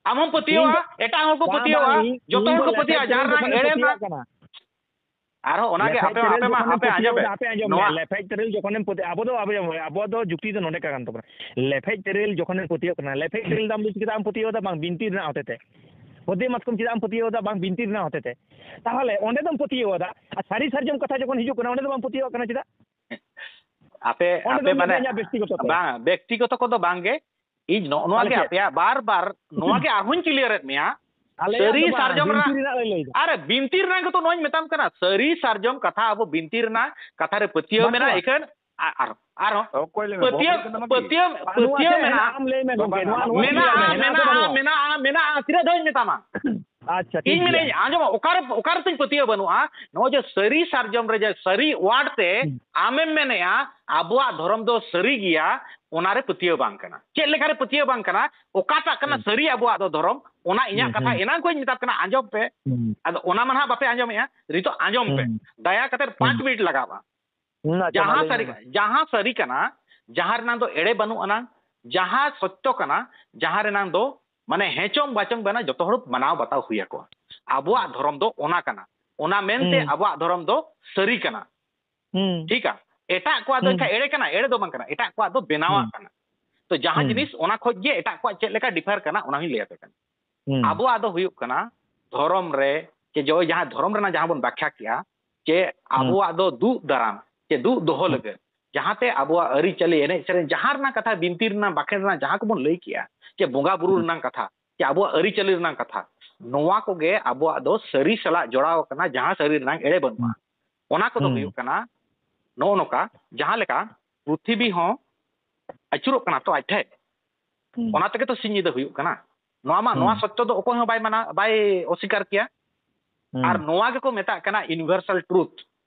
ᱟᱢ ᱦᱚᱸᱢ ᱤᱧ ᱯᱟᱹᱛᱭᱟᱹᱣᱟ, ᱫᱚ, ᱮᱴᱟᱜ ᱦᱚᱲ ᱠᱚ ᱵᱟᱝ, ᱯᱟᱹᱛᱭᱟᱹᱣᱟ, ᱵᱟᱝ, ᱤᱧ, ᱡᱚᱛᱚ ᱤᱧ ᱦᱚᱲ ᱫᱚ ᱠᱚ ᱞᱮᱯᱷᱮᱰ ᱯᱟᱹᱛᱭᱟᱹᱜᱼᱟ, ᱛᱮᱨᱮᱞ ᱡᱟᱦᱟᱸ ᱡᱚᱠᱷᱚᱱᱮᱢ ᱨᱮᱱᱟᱜ ᱮᱲᱮ ᱯᱟᱹᱛᱭᱟᱹᱜ ᱨᱮᱱᱟᱜ᱾ ᱠᱟᱱᱟ᱾ ᱟᱨᱦᱚᱸ ᱚᱱᱟᱜᱮ ᱞᱮᱯᱷᱮᱰ ᱟᱯᱮ, ᱛᱮᱨᱮᱞ ᱟᱯᱮ ᱢᱟ, ᱡᱚᱠᱷᱚᱱᱮᱢ ᱟᱯᱮ ᱟᱸᱡᱚᱢ ᱯᱟᱹᱛᱭᱟᱹᱣ ᱯᱮ᱾ ᱮᱫᱟ, ᱟᱯᱮ ᱟᱸᱡᱚᱢ ᱢᱮ, ᱱᱚᱣᱟ ᱞᱮᱯᱷᱮᱰ ᱛᱮᱨᱮᱞ ᱡᱚᱠᱷᱚᱱᱮᱢ ᱯᱟᱹᱛᱭᱟᱹᱜ, ᱟᱵᱚ ᱫᱚ, ᱟᱵᱚ, ᱟᱵᱚᱣᱟᱜ ᱫᱚ ᱡᱩᱠᱛᱤ ᱫᱚ ᱱᱚᱰᱮ ᱠᱟᱱ ᱛᱟᱵᱚᱱᱟ᱾ ᱞᱮᱯᱷᱮᱰ ᱛᱮᱨᱮᱞ ᱡᱚᱠᱷᱚᱱᱮᱢ ᱯᱟᱹᱛᱭᱟᱹᱜ ᱠᱟᱱᱟ, ᱞᱮᱯᱷᱮᱰ ᱛᱮᱨᱮᱞ ᱫᱚ ᱟᱢ ᱫᱚ ᱪᱮᱫᱟᱜ ᱮᱢ ᱯᱟᱹᱛᱭᱟᱹᱣ ᱮᱫᱟ? ᱵᱟᱝ, ᱵᱤᱱᱛᱤ ᱨᱮᱱᱟᱜ ᱦᱚᱛᱮ ᱛᱮ᱾ ᱠᱷᱚᱫᱮ ᱢᱟᱛᱠᱚᱢ ᱪᱮᱫᱟᱜ ᱮᱢ ᱯᱟᱹᱛᱭᱟᱹᱣ ᱮᱫᱟ? ᱵᱟᱝ, ᱵᱤᱱᱛᱤ ᱨᱮᱱᱟᱜ ᱦᱚᱛᱮ ᱛᱮ᱾ ᱛᱟᱦᱚᱞᱮ ᱚᱸᱰᱮ ᱫᱚᱢ ᱯᱟᱹᱛᱭᱟᱹᱣ ᱮᱫᱟ, ᱟᱨ ᱥᱟᱹᱨᱤ ᱥᱟᱨᱡᱚᱢ ᱠᱟᱛᱷᱟ ᱡᱚᱠᱷᱚᱱ ᱦᱤᱡᱩᱜ ᱠᱟᱱᱟ, ᱚᱸᱰᱮ ᱫᱚ ᱵᱟᱢ ᱯᱟᱹᱛᱭᱟᱹᱣᱟᱜ ᱠᱟᱱᱟ ᱪᱮᱫᱟᱜ? ᱟᱯᱮ, ᱚᱸᱰᱮ ᱟᱯᱮ ᱫᱚ ᱢᱟᱱᱮ, ᱤᱧᱟᱹᱜ ᱵᱮᱠᱛᱤᱜᱚᱛᱚ ᱛᱚᱨᱠᱚ᱾ ᱵᱟᱝ, ᱵᱮᱠᱛᱤᱜᱚᱛᱚ ᱠᱚᱫᱚ ᱵᱟᱝ ᱜᱮ᱾ ᱤᱧ ᱱᱚᱜᱼᱚ ᱱᱚᱣᱟ ᱛᱟᱦᱞᱮ ᱜᱮ ᱪᱮᱫ? ᱟᱯᱮᱭᱟᱜ ᱵᱟᱨ ᱵᱟᱨ ᱱᱚᱣᱟ ᱜᱮ ᱟᱨᱦᱚᱸᱧ ᱠᱞᱤᱭᱟᱨᱮᱫ ᱢᱮᱭᱟ᱾ ᱟᱞᱮᱭᱟᱜ ᱥᱟᱹᱨᱤ ᱫᱚ ᱵᱟᱝ, ᱥᱟᱨᱡᱚᱢ ᱵᱤᱱᱛᱤ ᱨᱮᱱᱟᱜ, ᱨᱮᱱᱟᱜ ᱞᱮ ᱞᱟᱹᱭᱫᱟ᱾ ᱟᱨᱮ, ᱵᱤᱱᱛᱤ ᱨᱮᱱᱟᱜ ᱜᱮᱛᱚ ᱱᱚᱣᱟᱧ ᱢᱮᱛᱟᱢ ᱠᱟᱱᱟ᱾ ᱥᱟᱹᱨᱤ ᱥᱟᱨᱡᱚᱢ ᱠᱟᱛᱷᱟ, ᱟᱵᱚ ᱵᱤᱱᱛᱤ ᱨᱮᱱᱟᱜ ᱠᱟᱛᱷᱟ ᱨᱮ ᱯᱟᱹᱛᱭᱟᱹᱣ ᱢᱮᱱᱟᱜᱼᱟ, ᱵᱟᱹᱱᱩᱜᱼᱟ᱾ ᱤᱠᱷᱟᱹᱱ ᱟ-, ᱟᱨ, ᱟᱨᱦᱚᱸ ᱚᱠᱚᱭ ᱞᱟᱹᱭ ᱢᱮ? ᱯᱟᱹᱛᱭᱟᱹᱣ, ᱵᱟᱹᱵᱩ ᱞᱟᱹᱭ ᱠᱟᱱᱟ ᱵᱟᱝ? ᱯᱟᱹᱛᱭᱟᱹᱣ, ᱵᱟᱹᱱᱩᱜᱼᱟ ᱯᱟᱹᱛᱭᱟᱹᱣ ᱪᱮᱫ ᱢᱮᱱᱟᱜᱼᱟ᱾ ᱦᱮᱱᱟᱜᱼᱟ? ᱟᱢ ᱞᱟᱹᱭ ᱢᱮ ᱜᱚᱝᱠᱮ, ᱢᱮᱱᱟᱜᱼᱟ, ᱱᱚᱣᱟ ᱱᱚᱣᱟ ᱢᱮᱱᱟᱜᱼᱟ, ᱞᱟᱹᱭ ᱢᱮ, ᱢᱮᱱᱟᱜᱼᱟ, ᱦᱮᱱᱟᱜ ᱥᱮ ᱢᱮᱱᱟᱜᱼᱟ, ᱵᱟᱹᱱᱩᱜᱼᱟ? ᱢᱮᱱᱟᱜᱼᱟ, ᱛᱤᱱᱟᱹᱜ ᱫᱷᱟᱣᱤᱧ ᱢᱮᱛᱟᱢᱟ? ᱟᱪᱪᱷᱟ, ᱴᱷᱤᱠ ᱤᱧ ᱜᱮᱭᱟ᱾ ᱢᱮᱱᱟᱹᱧ, ᱟᱸᱡᱚᱢ ᱢᱮ, ᱚᱠᱟᱨᱮ, ᱚᱠᱟᱨᱮ ᱛᱤᱧ ᱯᱟᱹᱛᱭᱟᱹᱣ ᱵᱟᱹᱱᱩᱜᱼᱟ? ᱱᱚᱜᱼᱚᱭ ᱡᱮ ᱥᱟᱹᱨᱤ ᱥᱟᱨᱡᱚᱢ ᱨᱮ ᱡᱮ ᱥᱟᱹᱨᱤ word ᱛᱮ ᱦᱩᱸ᱾ ᱟᱢᱮᱢ ᱢᱮᱱᱮᱜᱼᱟ, ᱟᱵᱚᱣᱟᱜ ᱫᱷᱚᱨᱚᱢ ᱫᱚ ᱥᱟᱹᱨᱤ ᱜᱮᱭᱟ, ᱚᱱᱟᱨᱮ ᱯᱟᱹᱛᱭᱟᱹᱣ ᱵᱟᱝ ᱠᱟᱱᱟ᱾ ᱪᱮᱫ ᱞᱮᱠᱟᱨᱮ ᱯᱟᱹᱛᱭᱟᱹᱣ ᱵᱟᱝ ᱠᱟᱱᱟ? ᱚᱠᱟᱴᱟᱜ ᱠᱟᱱᱟ ᱦᱩᱸ᱾ ᱥᱟᱹᱨᱤ ᱟᱵᱚᱣᱟᱜ ᱫᱚ ᱫᱷᱚᱨᱚᱢ? ᱚᱱᱟ ᱤᱧᱟᱹᱜ ᱦᱩᱸ, ᱠᱟᱛᱷᱟ ᱦᱩᱸ᱾ ᱮᱱᱟᱝ ᱠᱷᱚᱱ ᱤᱧ ᱢᱮᱛᱟᱯᱮ ᱠᱟᱱᱟ, ᱟᱸᱡᱚᱢ ᱯᱮ᱾ ᱦᱩᱸ᱾ ᱟᱫᱚ ᱚᱱᱟ ᱢᱟ ᱱᱟᱦᱟᱜ ᱵᱟᱯᱮ ᱟᱸᱡᱚᱢᱮᱜᱼᱟ᱾ ᱱᱤᱛᱚᱜ ᱟᱸᱡᱚᱢ ᱯᱮ᱾ ᱦᱩᱸ᱾ ᱫᱟᱭᱟ ᱠᱟᱛᱮ ᱯᱟᱸᱪ ᱦᱩᱸ᱾ ᱢᱤᱱᱤᱴ ᱞᱟᱜᱟᱜᱼᱟ᱾ ᱦᱩᱸ, ᱟᱪᱪᱷᱟ, ᱢᱟ ᱡᱟᱦᱟᱸ ᱞᱟᱹᱭ ᱥᱟᱹᱨᱤ, ᱢᱮ ᱢᱟ᱾ ᱡᱟᱦᱟᱸ ᱥᱟᱹᱨᱤ ᱠᱟᱱᱟ, ᱡᱟᱦᱟᱸ ᱨᱮᱱᱟᱜ ᱫᱚ ᱮᱲᱮ ᱵᱟᱹᱱᱩᱜ ᱟᱱᱟᱝ, ᱡᱟᱦᱟᱸ ᱥᱚᱛᱭᱚ ᱠᱟᱱᱟ, ᱡᱟᱦᱟᱸ ᱨᱮᱱᱟᱜ ᱫᱚ ᱢᱟᱱᱮ ᱦᱮᱸ ᱪᱚᱝ ᱵᱟᱪᱚᱝ ᱵᱮᱱᱟ ᱡᱚᱛᱚ ᱦᱚᱲ ᱢᱟᱱᱟᱣ ᱵᱟᱛᱟᱣ ᱦᱩᱭ ᱟᱠᱚᱣᱟ᱾ ᱟᱵᱚᱣᱟᱜ ᱫᱷᱚᱨᱚᱢ ᱫᱚ ᱚᱱᱟ ᱠᱟᱱᱟ᱾ ᱚᱱᱟ ᱢᱮᱱᱛᱮ ᱦᱩᱸ᱾ ᱟᱵᱚᱣᱟᱜ ᱫᱷᱚᱨᱚᱢ ᱫᱚ ᱥᱟᱹᱨᱤ ᱠᱟᱱᱟ᱾ ᱦᱩᱸ᱾ ᱴᱷᱤᱠᱟ? ᱮᱴᱟᱜ ᱠᱚᱣᱟᱜ ᱫᱚ ᱦᱩᱸ᱾ ᱮᱱᱠᱷᱟᱱ ᱮᱲᱮ ᱠᱟᱱᱟ, ᱮᱲᱮ ᱫᱚ ᱵᱟᱝ ᱠᱟᱱᱟ, ᱮᱴᱟᱜ ᱠᱚᱣᱟᱜ ᱫᱚ ᱵᱮᱱᱟᱣᱟᱜ ᱦᱩᱸ᱾ ᱠᱟᱱᱟ᱾ ᱛᱚ ᱡᱟᱦᱟᱸ ᱦᱩᱸ᱾ ᱡᱤᱱᱤᱥ ᱚᱱᱟ ᱠᱷᱚᱡ ᱜᱮ ᱮᱴᱟᱜ ᱠᱚᱣᱟᱜ ᱪᱮᱫ ᱞᱮᱠᱟ differ ᱠᱟᱱᱟ ᱚᱱᱟ ᱦᱚᱸᱧ ᱞᱟᱹᱭ ᱟᱯᱮ ᱠᱟᱱᱟ᱾ ᱦᱩᱸ᱾ ᱟᱵᱚᱣᱟᱜ ᱫᱚ ᱦᱩᱭᱩᱜ ᱠᱟᱱᱟ ᱫᱷᱚᱨᱚᱢ ᱨᱮ, ᱡᱮ ᱡᱚᱭ ᱡᱟᱦᱟᱸ ᱫᱷᱚᱨᱚᱢ ᱨᱮᱱᱟᱜ ᱡᱟᱦᱟᱸ ᱵᱚᱱ ᱵᱟᱠᱷᱭᱟ ᱠᱮᱜᱼᱟ, ᱡᱮ ᱦᱩᱸ᱾ ᱟᱵᱚᱣᱟᱜ ᱫᱚ ᱫᱩᱜ ᱫᱟᱨᱟᱢ, ᱡᱮ ᱫᱩᱜ ᱫᱚᱦᱚ ᱦᱩᱸ᱾ ᱞᱟᱹᱜᱤᱫ, ᱡᱟᱦᱟᱸᱛᱮ ᱟᱵᱚᱣᱟᱜ ᱟᱹᱨᱤᱪᱟᱹᱞᱤ, ᱮᱱᱮᱡ ᱥᱮᱨᱮᱧ, ᱡᱟᱦᱟᱸ ᱨᱮᱱᱟᱜ ᱠᱟᱛᱷᱟ, ᱵᱤᱱᱛᱤ ᱨᱮᱱᱟᱜ, ᱵᱟᱠᱷᱮᱬ ᱨᱮᱱᱟᱜ ᱡᱟᱦᱟᱸ ᱠᱚᱵᱚᱱ ᱞᱟᱹᱭ ᱠᱮᱜᱼᱟ, ᱡᱮ ᱵᱚᱸᱜᱟ ᱵᱩᱨᱩ ᱦᱩᱸ᱾ ᱨᱮᱱᱟᱜ ᱠᱟᱛᱷᱟ, ᱡᱮ ᱟᱵᱚᱣᱟᱜ ᱟᱹᱨᱤᱪᱟᱹᱞᱤ ᱨᱮᱱᱟᱜ ᱠᱟᱛᱷᱟ, ᱱᱚᱣᱟ ᱠᱚᱜᱮ ᱟᱵᱚᱣᱟᱜ ᱫᱚ ᱥᱟᱹᱨᱤ ᱥᱟᱞᱟᱜ ᱡᱚᱲᱟᱣ ᱟᱠᱟᱱᱟ, ᱡᱟᱦᱟᱸ ᱥᱟᱹᱨᱤ ᱨᱮᱱᱟᱜ ᱮᱲᱮ ᱵᱟᱹᱱᱩᱜᱼᱟ᱾ ᱚᱱᱟ ᱠᱚᱫᱚ ᱦᱩᱭᱩᱜ ᱠᱟᱱᱟ ᱱᱚᱜᱼᱚ ᱱᱚᱝᱠᱟ, ᱡᱟᱦᱟᱸ ᱞᱮᱠᱟ ᱯᱨᱤᱛᱷᱤᱵᱤ ᱦᱚᱸ ᱟᱹᱪᱩᱨᱚᱜ ᱠᱟᱱᱟ ᱛᱚ ᱟᱡ ᱴᱷᱮᱡ, ᱚᱱᱟ ᱛᱮᱜᱮ ᱛᱚ ᱥᱤᱧ ᱧᱤᱫᱟᱹ ᱦᱩᱭᱩᱜ ᱠᱟᱱᱟ᱾ ᱱᱚᱣᱟ ᱢᱟ, ᱱᱚᱣᱟ ᱥᱚᱛᱭᱚ ᱫᱚ ᱚᱠᱚᱭ ᱦᱚᱸ ᱵᱟᱭ ᱢᱟᱱᱟ, ᱵᱟᱭ ᱚᱥᱤᱠᱟᱨ ᱠᱮᱭᱟ᱾ ᱟᱨ ᱱᱚᱣᱟ ᱜᱮᱠᱚ ᱢᱮᱛᱟᱜ ᱠᱟᱱᱟ ᱤᱭᱩᱱᱤᱵᱷᱟᱨᱥᱟᱞ ᱴᱨᱩᱛᱷ,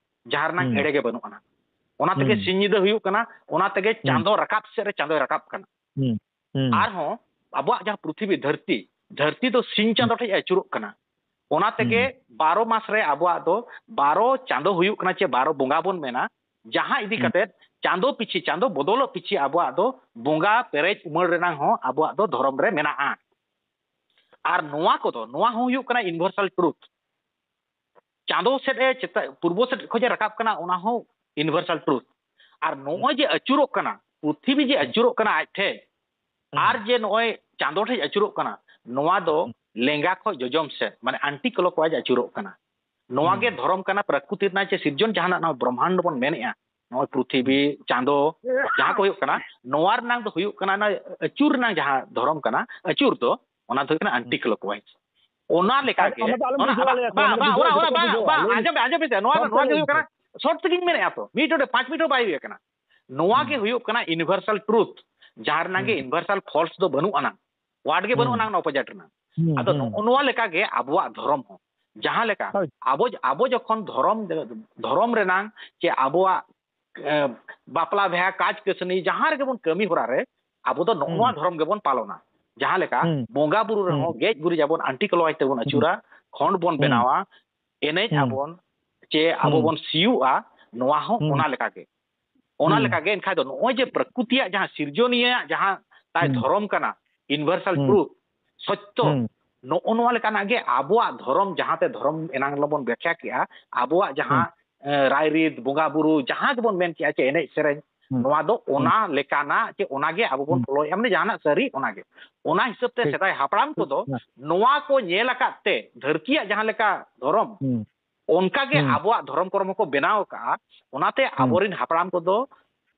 ᱡᱟᱦᱟᱸ ᱨᱮᱱᱟᱜ ᱮᱲᱮ ᱜᱮ ᱵᱟᱹᱱᱩᱜ ᱟᱱᱟ᱾ ᱚᱱᱟ ᱛᱮᱜᱮ ᱥᱤᱧ ᱧᱤᱫᱟᱹ ᱦᱩᱭᱩᱜ ᱠᱟᱱᱟ, ᱚᱱᱟ ᱛᱮᱜᱮ ᱪᱟᱸᱫᱚ ᱨᱟᱠᱟᱵ ᱥᱮᱫ ᱨᱮ ᱪᱟᱸᱫᱚᱭ ᱨᱟᱠᱟᱵ ᱠᱟᱱᱟ᱾ ᱟᱨᱦᱚᱸ ᱟᱵᱚᱣᱟᱜ ᱡᱟᱦᱟᱸ ᱯᱨᱤᱛᱷᱤᱵᱤ ᱫᱷᱟᱹᱨᱛᱤ, ᱫᱷᱟᱹᱨᱛᱤ ᱫᱚ ᱥᱤᱧ ᱪᱟᱸᱫᱚ ᱴᱷᱮᱡ ᱮ ᱟᱹᱪᱩᱨᱚᱜ ᱠᱟᱱᱟ᱾ ᱚᱱᱟ ᱛᱮᱜᱮ ᱵᱟᱨᱚ ᱢᱟᱥ ᱨᱮ ᱟᱵᱚᱣᱟᱜ ᱫᱚ ᱵᱟᱨᱚ ᱪᱟᱸᱫᱚ ᱦᱩᱭᱩᱜ ᱠᱟᱱᱟ, ᱪᱮ ᱵᱟᱨᱚ ᱵᱚᱸᱜᱟ ᱵᱚᱱ ᱢᱮᱱᱟ, ᱡᱟᱦᱟᱸ ᱤᱫᱤ ᱠᱟᱛᱮ ᱪᱟᱸᱫᱚ ᱯᱤᱪᱷᱤ, ᱪᱟᱸᱫᱚ ᱵᱚᱫᱚᱞᱚᱜ ᱯᱤᱪᱷᱤ ᱟᱵᱚᱣᱟᱜ ᱫᱚ ᱵᱚᱸᱜᱟ ᱯᱮᱨᱮᱡ ᱩᱢᱟᱹᱲ ᱨᱮᱱᱟᱝ ᱦᱚᱸ ᱟᱵᱚᱣᱟᱜ ᱫᱚ ᱫᱷᱚᱨᱚᱢ ᱨᱮ ᱢᱮᱱᱟᱜᱼᱟ᱾ ᱟᱨ ᱱᱚᱣᱟ ᱠᱚᱫᱚ, ᱱᱚᱣᱟ ᱦᱚᱸ ᱦᱩᱭᱩᱜ ᱠᱟᱱᱟ ᱤᱭᱩᱱᱤᱵᱷᱟᱨᱥᱟᱞ ᱴᱨᱩᱛᱷ᱾ ᱪᱟᱸᱫᱚ ᱥᱮᱫ ᱮ ᱪᱮᱛᱟ-, ᱯᱩᱨᱵᱚ ᱥᱮᱫ ᱠᱷᱚᱡ ᱮ ᱨᱟᱠᱟᱵ ᱠᱟᱱᱟ, ᱚᱱᱟ ᱦᱚᱸ ᱤᱭᱩᱱᱤᱵᱷᱟᱨᱥᱟᱞ ᱴᱨᱩᱛᱷ᱾ ᱟᱨ ᱱᱚᱜᱼᱚᱭ ᱡᱮ ᱟᱹᱪᱩᱨᱚᱜ ᱠᱟᱱᱟ, ᱯᱨᱤᱛᱷᱤᱵᱤ ᱡᱮ ᱟᱹᱪᱩᱨᱚᱜ ᱠᱟᱱᱟ ᱟᱡ ᱴᱷᱮᱡ, ᱟᱨ ᱡᱮ ᱱᱚᱜᱼᱚᱭ ᱪᱟᱸᱫᱚ ᱴᱷᱮᱡ ᱟᱹᱪᱩᱨᱚᱜ ᱠᱟᱱᱟ, ᱱᱚᱣᱟ ᱫᱚ ᱞᱮᱸᱜᱟ ᱠᱷᱚᱡ ᱡᱚᱡᱚᱢ ᱥᱮᱫ, ᱢᱟᱱᱮ anti clockwise ᱟᱹᱪᱩᱨᱚᱜ ᱠᱟᱱᱟ᱾ ᱱᱚᱣᱟ ᱜᱮ ᱫᱷᱚᱨᱚᱢ ᱠᱟᱱᱟ, ᱯᱨᱟᱠᱨᱤᱛᱤ ᱨᱮᱱᱟᱜ ᱪᱮ ᱥᱤᱨᱡᱚᱱ ᱡᱟᱦᱟᱱᱟᱜ ᱱᱚᱣᱟ ᱵᱨᱚᱦᱢᱟᱱᱰ ᱵᱚᱱ ᱢᱮᱱᱮᱜᱼᱟ, ᱱᱚᱜᱼᱚᱭ ᱯᱨᱤᱛᱷᱤᱵᱤ, ᱪᱟᱸᱫᱚ, ᱡᱟᱦᱟᱸ ᱠᱚ ᱦᱩᱭᱩᱜ ᱠᱟᱱᱟ, ᱱᱚᱣᱟ ᱨᱮᱱᱟᱝ ᱫᱚ ᱦᱩᱭᱩᱜ ᱠᱟᱱᱟ, ᱚᱱᱟ ᱟᱹᱪᱩᱨ ᱨᱮᱱᱟᱝ ᱡᱟᱦᱟᱸ ᱫᱷᱚᱨᱚᱢ ᱠᱟᱱᱟ, ᱟᱹᱪᱩᱨ ᱫᱚ, ᱚᱱᱟ ᱫᱚ ᱦᱩᱭᱩᱜ ᱠᱟᱱᱟ anti clockwise᱾ ᱚᱱᱟ ᱞᱮᱠᱟ ᱜᱮ, ᱚᱱᱟ ᱫᱚ ᱟᱞᱚᱢ ᱚᱱᱟ, ᱵᱩᱡᱷᱟᱹᱣᱟ, ᱵᱟᱝ, ᱞᱟᱹᱭᱟ, ᱵᱟᱝ, ᱚᱱᱟ ᱫᱚ ᱵᱟᱝ, ᱵᱩᱡᱷᱟᱹᱣᱟ, ᱚᱱᱟ, ᱚᱱᱟ, ᱵᱩᱡᱷᱟᱹᱣᱟ, ᱵᱟᱝ, ᱞᱟᱹᱭ ᱟᱸᱡᱚᱢ ᱯᱮᱥᱮ, ᱱᱚᱣᱟ ᱫᱚ, ᱱᱚᱣᱟ ᱫᱚ ᱦᱩᱭᱩᱜ ᱠᱟᱱᱟ, short ᱛᱮᱜᱮᱧ ᱢᱮᱱᱮᱫᱼᱟ ᱛᱚ, ᱢᱤᱫ ᱦᱚᱲ ᱯᱟᱸᱪ ᱢᱤᱱᱤᱴ ᱦᱚᱸ ᱵᱟᱭ ᱦᱩᱭ ᱟᱠᱟᱱᱟ᱾ ᱱᱚᱣᱟ ᱜᱮ ᱦᱩᱭᱩᱜ ᱠᱟᱱᱟ ᱤᱭᱩᱱᱤᱵᱷᱟᱨᱥᱟᱞ ᱴᱨᱩᱛᱷ, ᱡᱟᱦᱟᱸ ᱨᱮᱱᱟᱜ ᱜᱮ ᱤᱭᱩᱱᱤᱵᱷᱟᱨᱥᱟᱞ ᱯᱷᱚᱞᱥ ᱫᱚ ᱵᱟᱹᱱᱩᱜ ᱟᱱᱟᱝ, ᱣᱟᱨᱰ ᱜᱮ ᱵᱟᱹᱱᱩᱜ ᱟᱱᱟᱝ ᱚᱱᱟ ᱚᱯᱳᱡᱤᱴ ᱨᱮᱱᱟᱜ᱾ ᱟᱫᱚ ᱱᱚᱜᱼᱚ ᱱᱚᱣᱟ ᱞᱮᱠᱟ ᱜᱮ ᱟᱵᱚᱣᱟᱜ ᱫᱷᱚᱨᱚᱢ ᱦᱚᱸ, ᱡᱟᱦᱟᱸ ᱞᱮᱠᱟ ᱦᱳᱭ᱾ ᱟᱵᱚ, ᱟᱵᱚ ᱡᱚᱠᱷᱚᱱ ᱫᱷᱚᱨᱚᱢ, ᱫᱷᱚᱨᱚᱢ ᱨᱮᱱᱟᱝ ᱪᱮ ᱟᱵᱚᱣᱟᱜ, ᱮ, ᱵᱟᱯᱞᱟ ᱵᱤᱦᱟ, ᱠᱟᱡᱽ ᱠᱟᱹᱥᱱᱤ, ᱡᱟᱦᱟᱸ ᱨᱮᱜᱮ ᱵᱚᱱ ᱠᱟᱹᱢᱤ ᱦᱚᱨᱟ ᱨᱮ, ᱟᱵᱚ ᱫᱚ ᱱᱚᱜᱼᱚ ᱱᱚᱣᱟ ᱫᱷᱚᱨᱚᱢ ᱜᱮᱵᱚᱱ ᱯᱟᱞᱚᱱᱟ᱾ ᱡᱟᱦᱟᱸ ᱞᱮᱠᱟ ᱵᱚᱸᱜᱟ ᱵᱩᱨᱩ ᱨᱮᱦᱚᱸ ᱜᱮᱡ ᱜᱩᱨᱤᱡ ᱟᱵᱚᱱ, anti clockwise ᱛᱮᱵᱚᱱ ᱟᱹᱪᱩᱨᱟ, ᱠᱷᱚᱸᱰ ᱵᱚᱱ ᱵᱮᱱᱟᱣᱟ, ᱮᱱᱮᱡ ᱟᱵᱚᱱ, ᱪᱮ ᱟᱵᱚ ᱵᱚᱱ ᱥᱤᱭᱳᱜᱼᱟ, ᱱᱚᱣᱟ ᱦᱚᱸ ᱚᱱᱟ ᱞᱮᱠᱟ ᱜᱮ᱾ ᱚᱱᱟ ᱞᱮᱠᱟ ᱜᱮ ᱮᱱᱠᱷᱟᱱ ᱫᱚ ᱱᱚᱜᱼᱚᱭ ᱡᱮ ᱯᱨᱚᱠᱨᱤᱛᱤᱭᱟᱜ ᱡᱟᱦᱟᱸ ᱥᱤᱨᱡᱚᱱᱤᱭᱟᱹᱭᱟᱜ ᱡᱟᱦᱟᱸ ᱛᱟᱭ ᱫᱷᱚᱨᱚᱢ ᱠᱟᱱᱟ, ᱤᱭᱩᱱᱤᱵᱷᱟᱨᱥᱟᱞ ᱴᱨᱩᱛᱷ, ᱥᱚᱛᱭᱚ, ᱱᱚᱜᱼᱚ ᱱᱚᱣᱟ ᱞᱮᱠᱟᱱᱟᱜ ᱜᱮ ᱟᱵᱚᱣᱟᱜ ᱫᱷᱚᱨᱚᱢ, ᱡᱟᱦᱟᱸᱛᱮ ᱫᱷᱚᱨᱚᱢ ᱮᱱᱟᱝ ᱵᱚᱱ ᱵᱮᱠᱷᱭᱟ ᱠᱮᱜᱼᱟ, ᱟᱵᱚᱣᱟᱜ ᱡᱟᱦᱟᱸ, ᱮ, ᱨᱟᱭᱨᱤᱛ, ᱵᱚᱸᱜᱟ ᱵᱩᱨᱩ, ᱡᱟᱦᱟᱸ ᱜᱮᱵᱚᱱ ᱢᱮᱱ ᱠᱮᱜᱼᱟ ᱪᱮ ᱮᱱᱮᱡ ᱥᱮᱨᱮᱧ, ᱱᱚᱣᱟ ᱫᱚ ᱚᱱᱟ ᱞᱮᱠᱟᱱᱟᱜ ᱪᱮ ᱚᱱᱟ ᱜᱮ ᱟᱵᱚ ᱵᱚᱱ ᱯᱷᱚᱞᱳᱭᱮᱫᱼᱟ, ᱢᱟᱱᱮ ᱡᱟᱦᱟᱱᱟᱜ ᱥᱟᱹᱨᱤ ᱚᱱᱟ ᱜᱮ᱾ ᱚᱱᱟ ᱦᱤᱥᱟᱹᱵ ᱛᱮ ᱴᱷᱤᱠ᱾ ᱥᱮᱫᱟᱭ ᱦᱟᱯᱲᱟᱢ ᱠᱚᱫᱚ ᱱᱚᱣᱟ ᱠᱚ ᱧᱮᱞ ᱟᱠᱟᱫ ᱛᱮ ᱫᱷᱟᱹᱨᱛᱤᱭᱟᱜ ᱡᱟᱦᱟᱸ ᱞᱮᱠᱟ ᱫᱷᱚᱨᱚᱢ, ᱚᱱᱠᱟ ᱜᱮ ᱟᱵᱚᱣᱟᱜ ᱫᱷᱚᱨᱚᱢ ᱠᱚᱨᱢᱚ ᱠᱚ ᱵᱮᱱᱟᱣ ᱟᱠᱟᱫᱼᱟ᱾ ᱚᱱᱟᱛᱮ ᱟᱵᱚᱨᱮᱱ ᱦᱟᱯᱲᱟᱢ ᱠᱚᱫᱚ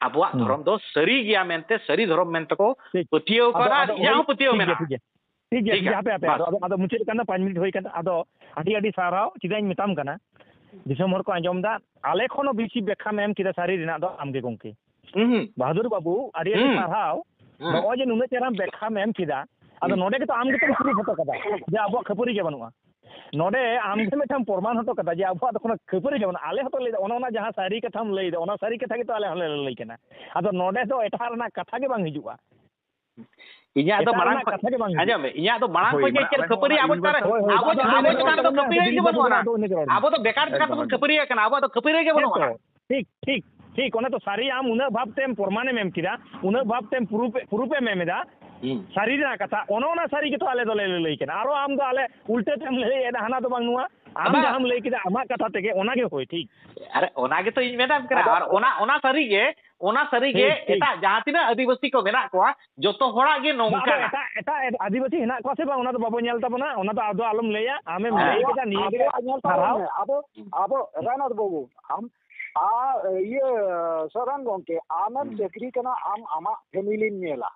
ᱟᱵᱚᱣᱟᱜ ᱫᱷᱚᱨᱚᱢ ᱫᱚ ᱥᱟᱹᱨᱤ ᱜᱮᱭᱟ ᱢᱮᱱᱛᱮ, ᱥᱟᱹᱨᱤ ᱫᱷᱚᱨᱚᱢ ᱢᱮᱱᱛᱮ ᱠᱚ ᱴᱷᱤᱠ᱾ ᱯᱟᱹᱛᱭᱟᱹᱣ ᱟᱫᱚ, ᱠᱟᱫᱟ ᱟᱨ ᱟᱫᱚ ᱤᱧᱟᱹᱜ ᱦᱳᱭ, ᱦᱚᱸ ᱯᱟᱹᱛᱭᱟᱹᱣ ᱴᱷᱤᱠ ᱜᱮᱭᱟ, ᱢᱮᱱᱟᱜᱼᱟ᱾ ᱴᱷᱤᱠ ᱜᱮᱭᱟ᱾ ᱴᱷᱤᱠ ᱜᱮᱭᱟ, ᱴᱷᱤᱠ ᱜᱮᱭᱟ, ᱦᱟᱯᱮ, ᱦᱟᱯᱮ, ᱢᱟ᱾ ᱟᱫᱚ, ᱟᱫᱚ ᱢᱩᱪᱟᱹᱫ ᱠᱟᱱ ᱫᱚ, ᱯᱟᱸᱪ ᱢᱤᱱᱤᱴ ᱦᱩᱭ ᱠᱟᱱ, ᱟᱫᱚ ᱟᱹᱰᱤ ᱟᱹᱰᱤ ᱥᱟᱨᱦᱟᱣ᱾ ᱪᱮᱫᱟᱜ ᱤᱧ ᱢᱮᱛᱟᱢ ᱠᱟᱱᱟ, ᱫᱤᱥᱚᱢ ᱦᱚᱲ ᱠᱚ ᱟᱸᱡᱚᱢ ᱮᱫᱟ, ᱟᱞᱮ ᱠᱷᱚᱱ ᱦᱚᱸ ᱵᱮᱥᱤ ᱵᱮᱠᱷᱟᱢ ᱮᱢ ᱠᱮᱫᱟ ᱥᱟᱹᱨᱤ ᱨᱮᱱᱟᱜ ᱫᱚ ᱟᱢᱜᱮ ᱜᱚᱢᱠᱮ᱾ ᱦᱩᱸ, ᱦᱩᱸ᱾ ᱵᱟᱦᱟᱫᱩᱨ ᱵᱟᱹᱵᱩ, ᱟᱹᱰᱤ ᱟᱹᱰᱤ ᱦᱩᱸ᱾ ᱥᱟᱨᱦᱟᱣ᱾ ᱦᱩᱸ᱾ ᱱᱚᱜᱼᱚᱭ ᱡᱮ ᱱᱩᱱᱟᱹᱜ ᱪᱮᱦᱨᱟᱢ ᱵᱮᱠᱷᱟᱢ ᱮᱢ ᱠᱮᱫᱟ, ᱟᱫᱚ ᱦᱩᱸ᱾ ᱱᱚᱰᱮ ᱜᱮᱛᱚ ᱟᱢ ᱜᱮᱛᱚᱢ ᱯᱨᱩᱯ ᱦᱚᱴᱚ ᱠᱟᱫᱟ ᱡᱮ ᱟᱵᱚᱣᱟᱜ ᱠᱷᱟᱹᱯᱟᱹᱨᱤ ᱜᱮ ᱵᱟᱹᱱᱩᱜᱼᱟ᱾ ᱱᱚᱰᱮ ᱟᱢ ᱜᱮ ᱢᱤᱫᱴᱟᱝ ᱯᱨᱚᱢᱟᱱ ᱦᱚᱴᱚ ᱠᱟᱫᱟ ᱡᱮ ᱟᱵᱚᱣᱟᱜ ᱫᱚ ᱠᱳᱱᱳ ᱠᱷᱟᱹᱯᱟᱹᱨᱤ ᱜᱮ ᱵᱟᱹᱱᱩᱜᱼᱟ᱾ ᱟᱞᱮ ᱦᱚᱸᱛᱚ ᱞᱟᱹᱭ ᱫᱟ, ᱚᱱᱟ, ᱚᱱᱟ ᱡᱟᱦᱟᱸ ᱥᱟᱹᱨᱤ ᱠᱟᱛᱷᱟᱢ ᱞᱟᱹᱭ ᱫᱟ, ᱚᱱᱟ ᱥᱟᱹᱨᱤ ᱠᱟᱛᱷᱟ ᱜᱮᱛᱚ ᱟᱞᱮ ᱦᱚᱸᱞᱮ ᱞᱟᱹᱞᱟᱹᱭ ᱠᱟᱱᱟ᱾ ᱟᱫᱚ ᱱᱚᱰᱮ ᱫᱚ ᱮᱴᱟᱜ ᱨᱮᱱᱟᱜ ᱠᱟᱛᱷᱟ ᱜᱮ ᱵᱟᱝ ᱦᱤᱡᱩᱜᱼᱟ᱾ ᱤᱧᱟᱹᱜ ᱫᱚ ᱮᱴᱟᱜ ᱢᱟᱲᱟᱝ ᱨᱮᱱᱟᱜ ᱠᱷᱚᱱ, ᱠᱟᱛᱷᱟ ᱜᱮ ᱵᱟᱝ ᱦᱤᱡᱩᱜᱼᱟ᱾ ᱟᱸᱡᱚᱢ ᱢᱮ, ᱤᱧᱟᱹᱜ ᱫᱚ ᱢᱟᱲᱟᱝ ᱦᱳᱭ, ᱠᱷᱚᱱ ᱜᱮ ᱢᱟᱱᱮ ᱪᱮᱫ ᱟᱞᱮ ᱦᱚᱸ ᱠᱷᱟᱹᱯᱟᱹᱨᱤ ᱚᱱᱟ ᱟᱵᱚ ᱪᱮᱛᱟᱱ ᱨᱮ, ᱤᱭᱩᱱᱤᱵᱷᱟᱨᱥᱟᱞ ᱦᱳᱭ, ᱦᱳᱭ, ᱟᱵᱚ, ᱟᱫᱚ ᱟᱵᱚ ᱤᱱᱟᱹ ᱪᱮᱛᱟᱱ ᱨᱮᱫᱚ ᱠᱟᱛᱷᱟ ᱠᱷᱟᱹᱯᱟᱹᱨᱤ ᱜᱮ ᱵᱟᱹᱱᱩᱜᱼᱟ᱾ ᱟᱫᱚ ᱤᱱᱟᱹ ᱠᱟᱛᱷᱟ ᱟᱵᱚ ᱫᱚ ᱵᱮᱠᱟᱨ ᱠᱟᱛᱷᱟ ᱵᱚᱱ ᱠᱷᱟᱹᱯᱟᱹᱨᱤ ᱟᱠᱟᱱᱟ, ᱟᱵᱚᱣᱟᱜ ᱫᱚ ᱠᱷᱟᱹᱯᱟᱹᱨᱤ ᱜᱮ ᱵᱟᱹᱱᱩᱜᱼᱟ᱾ ᱦᱮᱸ ᱛᱚ, ᱴᱷᱤᱠ, ᱴᱷᱤᱠ, ᱴᱷᱤᱠ, ᱚᱱᱟ ᱛᱚ ᱥᱟᱹᱨᱤ ᱟᱢ ᱩᱱᱟᱹᱜ ᱵᱷᱟᱵ ᱛᱮᱢ ᱯᱨᱚᱢᱟᱱᱮᱢ ᱮᱢ ᱠᱮᱫᱟ, ᱩᱱᱟᱹᱜ ᱵᱷᱟᱵ ᱛᱮᱢ ᱯᱨᱩᱯ, ᱯᱨᱩᱯ ᱮᱢ ᱮᱢ ᱮᱫᱟ, ᱦᱩᱸ᱾ ᱥᱟᱹᱨᱤ ᱨᱮᱱᱟᱜ ᱠᱟᱛᱷᱟ, ᱚᱱᱮ ᱚᱱᱟ ᱥᱟᱹᱨᱤ ᱜᱮᱛᱚ ᱟᱞᱮ ᱫᱚᱞᱮ ᱞᱟᱹᱞᱟᱹᱭ ᱠᱟᱱᱟ᱾ ᱟᱨᱚ ᱟᱢ ᱫᱚ ᱟᱞᱮ ᱩᱞᱴᱟᱹ ᱛᱮᱢ ᱞᱟᱹᱭ ᱮᱫᱟ, ᱦᱟᱱᱟ ᱫᱚ ᱵᱟᱝ ᱱᱚᱣᱟ᱾ ᱟᱢ ᱟᱵᱟ- ᱡᱟᱦᱟᱸᱢ ᱞᱟᱹᱭ ᱠᱮᱫᱟ ᱟᱢᱟᱜ ᱠᱟᱛᱷᱟ ᱛᱮᱜᱮ, ᱚᱱᱟ ᱜᱮ ᱦᱳᱭ, ᱴᱷᱤᱠ᱾ ᱟᱨᱮ, ᱚᱱᱟ ᱜᱮᱛᱚ ᱤᱧ ᱢᱮᱱᱟᱢ ᱠᱟᱱᱟ᱾ ᱟᱫᱚ ᱟᱨ ᱚᱱᱟ, ᱚᱱᱟ ᱥᱟᱹᱨᱤ ᱜᱮ, ᱚᱱᱟ ᱥᱟᱹᱨᱤ ᱜᱮ ᱴᱷᱤᱠ, ᱴᱷᱤᱠ᱾ ᱮᱴᱟᱜ ᱡᱟᱦᱟᱸ ᱛᱤᱱᱟᱹᱜ ᱟᱹᱫᱤᱵᱟᱹᱥᱤ ᱠᱚ ᱢᱮᱱᱟᱜ ᱠᱚᱣᱟ, ᱡᱚᱛᱚ ᱦᱚᱲᱟᱜ ᱜᱮ ᱵᱟᱝ, ᱟᱫᱚ ᱱᱚᱝᱠᱟᱱᱟ᱾ ᱮᱴᱟᱜ, ᱮᱴᱟᱜ ᱟᱹᱫᱤᱵᱟᱹᱥᱤ ᱦᱮᱱᱟᱜ ᱠᱚᱣᱟ ᱥᱮ ᱵᱟᱝ, ᱚᱱᱟ ᱫᱚ ᱵᱟᱵᱚ ᱧᱮᱞ ᱛᱟᱵᱚᱱᱟ, ᱚᱱᱟ ᱫᱚ ᱟᱫᱚ ᱟᱞᱚᱢ ᱞᱟᱹᱭᱟ᱾ ᱟᱢᱮᱢ ᱦᱮᱸ᱾ ᱞᱟᱹᱭ ᱠᱮᱫᱟ, ᱱᱤᱭᱟᱹ ᱜᱮ ᱟᱵᱚᱣᱟᱜ ᱧᱮᱞ ᱛᱟᱵᱚᱱ ᱥᱟᱨᱦᱟᱣ᱾ ᱢᱮ᱾ ᱟᱵᱚ, ᱟᱵᱚ, ᱨᱟᱭᱱᱟᱛᱷ ᱵᱟᱹᱵᱩ, ᱟᱢ, ᱟ, ᱤᱭᱟᱹ, ᱥᱚᱨᱮᱱ ᱜᱚᱝᱠᱮ, ᱟᱢᱮᱢ ᱦᱩᱸ᱾ ᱪᱟᱹᱠᱨᱤ ᱠᱟᱱᱟ, ᱟᱢ ᱟᱢᱟᱜ ᱯᱷᱮᱢᱤᱞᱤᱢ ᱧᱮᱞᱟ᱾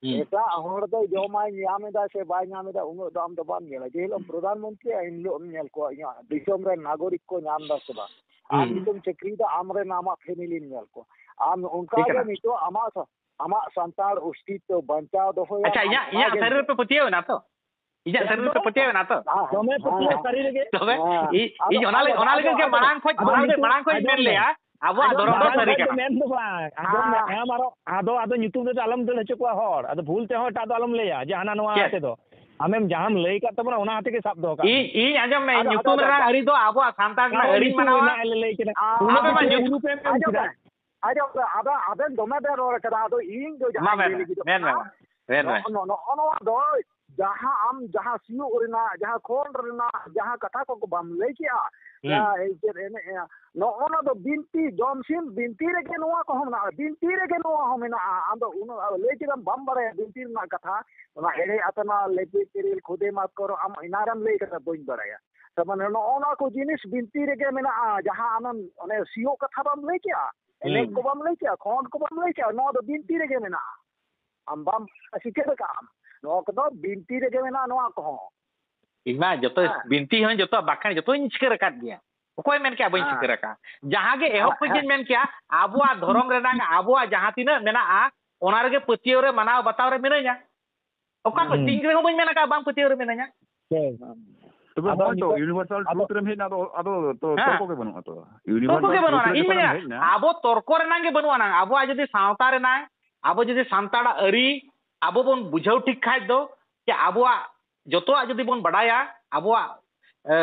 ᱦᱩᱸ᱾ ᱮᱴᱟᱜ ᱦᱚᱲ ᱫᱚ ᱡᱚᱢᱟᱭ ᱧᱟᱢ ᱮᱫᱟ ᱥᱮ ᱵᱟᱭ ᱧᱟᱢ ᱮᱫᱟ, ᱩᱱᱟᱹᱜ ᱫᱚ ᱟᱢ ᱫᱚ ᱵᱟᱢ ᱧᱮᱞᱟ᱾ ᱡᱮ ᱦᱤᱞᱳᱜ ᱯᱨᱚᱫᱷᱟᱱ ᱢᱚᱱᱛᱨᱤ, ᱮᱱ ᱦᱤᱞᱳᱜ ᱮᱢ ᱧᱮᱞ ᱠᱚᱣᱟ, ᱤᱧᱟᱹᱜ ᱫᱤᱥᱚᱢ ᱨᱮᱱ ᱱᱟᱜᱚᱨᱤᱠ ᱠᱚ ᱧᱟᱢ ᱮᱫᱟ ᱥᱮ ᱵᱟᱝ᱾ ᱟᱢ ᱦᱩᱸ᱾ ᱱᱤᱛᱚᱜ ᱪᱟᱹᱠᱨᱤ ᱫᱚ ᱟᱢ ᱨᱮᱱ ᱟᱢᱟᱜ ᱯᱷᱮᱢᱤᱞᱤᱢ ᱧᱮᱞ ᱠᱚᱣᱟ᱾ ᱟᱢ ᱚᱱᱠᱟ ᱴᱷᱤᱠ ᱜᱮ ᱠᱟᱱᱟ᱾ ᱱᱤᱛᱚᱜ ᱟᱢᱟᱜ ᱥᱟ-, ᱟᱢᱟᱜ ᱥᱟᱱᱛᱟᱲ ᱚᱥᱛᱤᱛᱛᱚ ᱵᱟᱧᱪᱟᱣ ᱫᱚᱦᱚᱭᱟᱢ, ᱟᱪᱪᱷᱟ, ᱟᱢ ᱤᱧᱟᱹᱜ, ᱤᱧᱟᱹᱜ ᱚᱱᱟᱜᱮᱢ ᱥᱟᱹᱨᱤ ᱧᱮᱞ᱾ ᱨᱮᱯᱮ ᱯᱟᱹᱛᱭᱟᱹᱣ ᱮᱱᱟ ᱛᱚ? ᱤᱧᱟᱹᱜ ᱥᱟᱹᱨᱤ ᱨᱮᱯᱮ ᱮᱠᱫᱚᱢ᱾ ᱯᱟᱹᱛᱭᱟᱹᱣ ᱮᱱᱟ ᱛᱚ? ᱦᱮᱸ, ᱫᱚᱢᱮ ᱦᱮᱸ, ᱯᱟᱹᱛᱭᱟᱹᱣ ᱦᱮᱸ᱾ ᱥᱟᱹᱨᱤ ᱨᱮᱜᱮ᱾ ᱛᱚᱵᱮ ᱦᱮᱸ᱾ ᱤ-, ᱤᱧ ᱟᱫᱚ, ᱚᱱᱟ ᱞᱟᱹᱜᱤᱫ, ᱟᱫᱚ, ᱚᱱᱟ ᱞᱟᱹᱜᱤᱫ ᱟᱫᱚ, ᱜᱮ ᱟᱫᱚ, ᱢᱟᱲᱟᱝ ᱠᱷᱚᱡ, ᱟᱫᱚ ᱚᱱᱟ ᱞᱟᱹᱜᱤᱫ ᱱᱤᱛᱚᱜ ᱢᱟᱲᱟᱝ ᱠᱷᱚᱡ ᱤᱧ ᱟᱸᱡᱚᱢ ᱢᱮᱱ ᱢᱮ᱾ ᱞᱮᱜᱼᱟ, ᱟᱵᱚᱣᱟᱜ ᱟᱫᱚ ᱫᱷᱚᱨᱚᱢ ᱫᱚ ᱢᱟᱲᱟᱝ ᱥᱟᱹᱨᱤ ᱠᱷᱚᱡ ᱠᱟᱱᱟ᱾ ᱫᱚ ᱢᱮᱱ ᱫᱚ ᱵᱟᱝ᱾ ᱟᱸᱡᱚᱢ ᱢᱮ, ᱦᱮᱸ᱾ ᱟᱢ ᱟᱨᱚ, ᱟᱫᱚ, ᱟᱫᱚ ᱧᱩᱛᱩᱢ ᱛᱮᱫᱚ ᱟᱞᱚᱢ ᱫᱟᱹᱲ ᱦᱚᱪᱚ ᱠᱚᱣᱟ ᱦᱚᱲ᱾ ᱟᱫᱚ ᱵᱷᱩᱞ ᱛᱮᱦᱚᱸ ᱮᱴᱟᱜ ᱫᱚ ᱟᱞᱚᱢ ᱞᱟᱹᱭᱟ ᱡᱮ ᱦᱟᱱᱟ ᱱᱚᱣᱟ ᱪᱮᱫ? ᱟᱛᱮ ᱫᱚ᱾ ᱟᱢᱮᱢ ᱡᱟᱦᱟᱸᱢ ᱞᱟᱹᱭ ᱠᱟᱫ ᱛᱟᱵᱚᱱᱟ, ᱚᱱᱟ ᱟᱛᱮ ᱜᱮ ᱥᱟᱵ ᱫᱚᱦᱚ ᱠᱟᱜ ᱤᱧ, ᱢᱮ᱾ ᱤᱧ ᱟᱸᱡᱚᱢ ᱢᱮ, ᱟᱫᱚ, ᱟᱫᱚ, ᱧᱩᱛᱩᱢ ᱟᱫᱚ, ᱨᱮᱱᱟᱜ ᱟᱹᱨᱤ ᱫᱚ ᱟᱵᱚᱣᱟᱜ ᱥᱟᱱᱛᱟᱲ ᱨᱮᱱᱟᱜ ᱟᱨᱚ ᱟᱹᱨᱤᱧ ᱧᱩᱛᱩᱢ ᱢᱟᱱᱟᱣᱟ᱾ ᱨᱮᱱᱟᱜ ᱞᱟᱹᱭ ᱠᱮᱫᱟ᱾ ᱟᱨ ᱩᱱᱟᱹᱜ ᱟᱵᱮᱱ ᱫᱚ ᱢᱟ ᱧᱩᱛᱩᱢ ᱧᱩᱛᱩᱢ ᱯᱮ ᱮᱢ ᱟᱸᱡᱚᱢ ᱠᱮᱫᱟ᱾ ᱢᱮ, ᱟᱸᱡᱚᱢ ᱢᱮ, ᱟᱫᱚ ᱟᱵᱮᱱ ᱫᱚᱢᱮ ᱵᱮᱱ ᱨᱚᱲ ᱠᱟᱫᱟ, ᱟᱫᱚ ᱤᱧ ᱫᱚ ᱢᱟ ᱡᱟᱦᱟᱸᱧ ᱢᱮᱱ ᱞᱟᱹᱭ ᱢᱮ, ᱞᱟᱹᱜᱤᱫᱚᱜ ᱢᱮᱱ ᱢᱮ ᱠᱟᱱᱟ, ᱢᱟ, ᱢᱮᱱ ᱢᱮ᱾ ᱱᱚᱜᱼᱚ, ᱱᱚᱜᱼᱚ ᱱᱚᱣᱟ ᱫᱚ ᱡᱟᱦᱟᱸ ᱟᱢ ᱡᱟᱦᱟᱸ ᱥᱤᱭᱳᱜ ᱨᱮᱱᱟᱜ, ᱡᱟᱦᱟᱸ ᱠᱷᱚᱸᱰ ᱨᱮᱱᱟᱜ, ᱡᱟᱦᱟᱸ ᱠᱟᱛᱷᱟ ᱠᱚ ᱵᱟᱢ ᱞᱟᱹᱭ ᱠᱮᱜᱼᱟ, ᱦᱩᱸ᱾ ᱡᱟᱦᱟᱸ ᱪᱮᱫ ᱮᱱᱮᱡ, ᱱᱚᱜᱼᱚ ᱱᱚᱣᱟ ᱫᱚ ᱵᱤᱱᱛᱤ, ᱡᱚᱢ ᱥᱤᱢ ᱵᱤᱱᱛᱤ ᱨᱮᱜᱮ ᱱᱚᱣᱟ ᱠᱚᱦᱚᱸ ᱢᱮᱱᱟᱜᱼᱟ, ᱵᱤᱱᱛᱤ ᱨᱮᱜᱮ ᱱᱚᱣᱟ ᱦᱚᱸ ᱢᱮᱱᱟᱜᱼᱟ᱾ ᱟᱢ ᱫᱚ ᱩᱱᱟᱹᱜ ᱞᱟᱹᱭ ᱠᱮᱫᱟᱢ ᱵᱟᱢ ᱵᱟᱲᱟᱭᱟ ᱵᱤᱱᱛᱤ ᱨᱮᱱᱟᱜ ᱠᱟᱛᱷᱟ, ᱚᱱᱟ ᱮᱲᱮ ᱟᱛᱱᱟ, ᱞᱮᱯᱮᱡ ᱛᱮᱨᱮᱞ, ᱠᱷᱚᱫᱮ ᱢᱟᱛᱠᱚᱨ, ᱟᱢ ᱮᱱᱟᱱ ᱨᱮᱢ ᱞᱟᱹᱭ ᱠᱟᱫᱟ ᱵᱟᱹᱧ ᱵᱟᱲᱟᱭᱟ᱾ ᱛᱟᱨ ᱢᱟᱱᱮ ᱱᱚᱜᱼᱚ ᱱᱚᱣᱟ ᱠᱚ ᱡᱤᱱᱤᱥ ᱵᱤᱱᱛᱤ ᱨᱮᱜᱮ ᱢᱮᱱᱟᱜᱼᱟ, ᱡᱟᱦᱟᱸ ᱟᱢᱮᱢ ᱚᱱᱮ ᱥᱤᱭᱳᱜ ᱠᱟᱛᱷᱟ ᱵᱟᱢ ᱞᱟᱹᱭ ᱠᱮᱜᱼᱟ, ᱮᱱᱮᱡ ᱦᱩᱸ᱾ ᱠᱚ ᱵᱟᱢ ᱞᱟᱹᱭ ᱠᱮᱜᱼᱟ, ᱠᱷᱚᱸᱰ ᱠᱚ ᱵᱟᱢ ᱞᱟᱹᱭ ᱠᱮᱜᱼᱟ, ᱱᱚᱣᱟ ᱫᱚ ᱵᱤᱱᱛᱤ ᱨᱮᱜᱮ ᱢᱮᱱᱟᱜᱼᱟ᱾ ᱟᱢ ᱵᱟᱢ ᱥᱤᱠᱟᱹᱨ ᱟᱠᱟᱫᱼᱟᱢ᱾ ᱱᱚᱣᱟ ᱠᱚᱫᱚ ᱵᱤᱱᱛᱤ ᱨᱮᱜᱮ ᱢᱮᱱᱟᱜᱼᱟ, ᱱᱚᱣᱟ ᱠᱚᱦᱚᱸ᱾ ᱤᱧ ᱢᱟ ᱡᱚᱛᱚ ᱦᱮᱸ᱾ ᱵᱤᱱᱛᱤ ᱦᱚᱸ ᱡᱚᱛᱚ ᱵᱟᱠᱷᱮᱬ ᱡᱚᱛᱚᱧ ᱥᱤᱠᱟᱹᱨ ᱟᱠᱟᱫ ᱜᱮᱭᱟ᱾ ᱚᱠᱚᱭ ᱢᱮᱱ ᱠᱮᱜᱼᱟ ᱵᱟᱹᱧ ᱦᱮᱸ᱾ ᱥᱤᱠᱟᱹᱨ ᱟᱠᱟᱫ? ᱡᱟᱦᱟᱸ ᱜᱮ ᱮᱦᱚᱵ ᱦᱮᱸ, ᱠᱷᱚᱱ ᱦᱮᱸ᱾ ᱜᱤᱧ ᱢᱮᱱ ᱠᱮᱜᱼᱟ, ᱟᱵᱚᱣᱟᱜ ᱫᱷᱚᱨᱚᱢ ᱨᱮᱱᱟᱜ ᱟᱵᱚᱣᱟᱜ ᱡᱟᱦᱟᱸ ᱛᱤᱱᱟᱹᱜ ᱢᱮᱱᱟᱜᱼᱟ, ᱚᱱᱟ ᱨᱮᱜᱮ ᱯᱟᱹᱛᱭᱟᱹᱣ ᱨᱮ ᱢᱟᱱᱟᱣ ᱵᱟᱛᱟᱣ ᱨᱮ ᱢᱤᱱᱟᱹᱧᱟ᱾ ᱚᱠᱟ ᱠᱚ ᱦᱩᱸ᱾ ᱛᱤᱱ ᱨᱮᱦᱚᱸ ᱵᱟᱹᱧ ᱢᱮᱱ ᱟᱠᱟᱫ ᱵᱟᱝ ᱯᱟᱹᱛᱭᱟᱹᱣ ᱨᱮ ᱢᱤᱱᱟᱹᱧᱟ᱾ ᱦᱮᱸ᱾ ᱛᱚᱵᱮ ᱟᱵᱚ ᱱᱚᱜᱼᱚᱭ ᱛᱚ ᱱᱤᱛᱚᱜ universal ᱟᱵᱚ truth ᱨᱮᱢ ᱦᱮᱡ ᱮᱱᱟ, ᱟᱫᱚ, ᱟᱫᱚ ᱛᱚ-, ᱦᱮᱸ᱾ ᱛᱚᱨᱠᱚ ᱜᱮ ᱵᱟᱹᱱᱩᱜᱼᱟ ᱛᱚ᱾ ᱛᱚᱨᱠᱚ universal ᱜᱮ ᱵᱟᱹᱱᱩᱜᱼᱟ᱾ truth ᱨᱮ ᱤᱧ ᱡᱚᱠᱷᱚᱱᱮᱢ ᱢᱮᱱᱟ, ᱦᱮᱡ ᱮᱱᱟ, ᱟᱵᱚ ᱛᱚᱨᱠᱚ ᱨᱮᱱᱟᱜ ᱜᱮ ᱵᱟᱹᱱᱩᱜ ᱟᱱᱟᱝ᱾ ᱟᱵᱚᱣᱟᱜ ᱡᱩᱫᱤ ᱥᱟᱶᱛᱟ ᱨᱮᱱᱟᱝ, ᱟᱵᱚ ᱡᱩᱫᱤ ᱥᱟᱱᱛᱟᱲᱟᱜ ᱟᱹᱨᱤ ᱟᱵᱚ ᱵᱚᱱ ᱵᱩᱡᱷᱟᱹᱣ ᱴᱷᱤᱠ ᱠᱷᱟᱡ ᱫᱚ, ᱡᱮ ᱟᱵᱚᱣᱟᱜ ᱡᱚᱛᱚᱣᱟᱜ ᱡᱩᱫᱤ ᱵᱚᱱ ᱵᱟᱰᱟᱭᱟ, ᱟᱵᱚᱣᱟᱜ, ᱮ,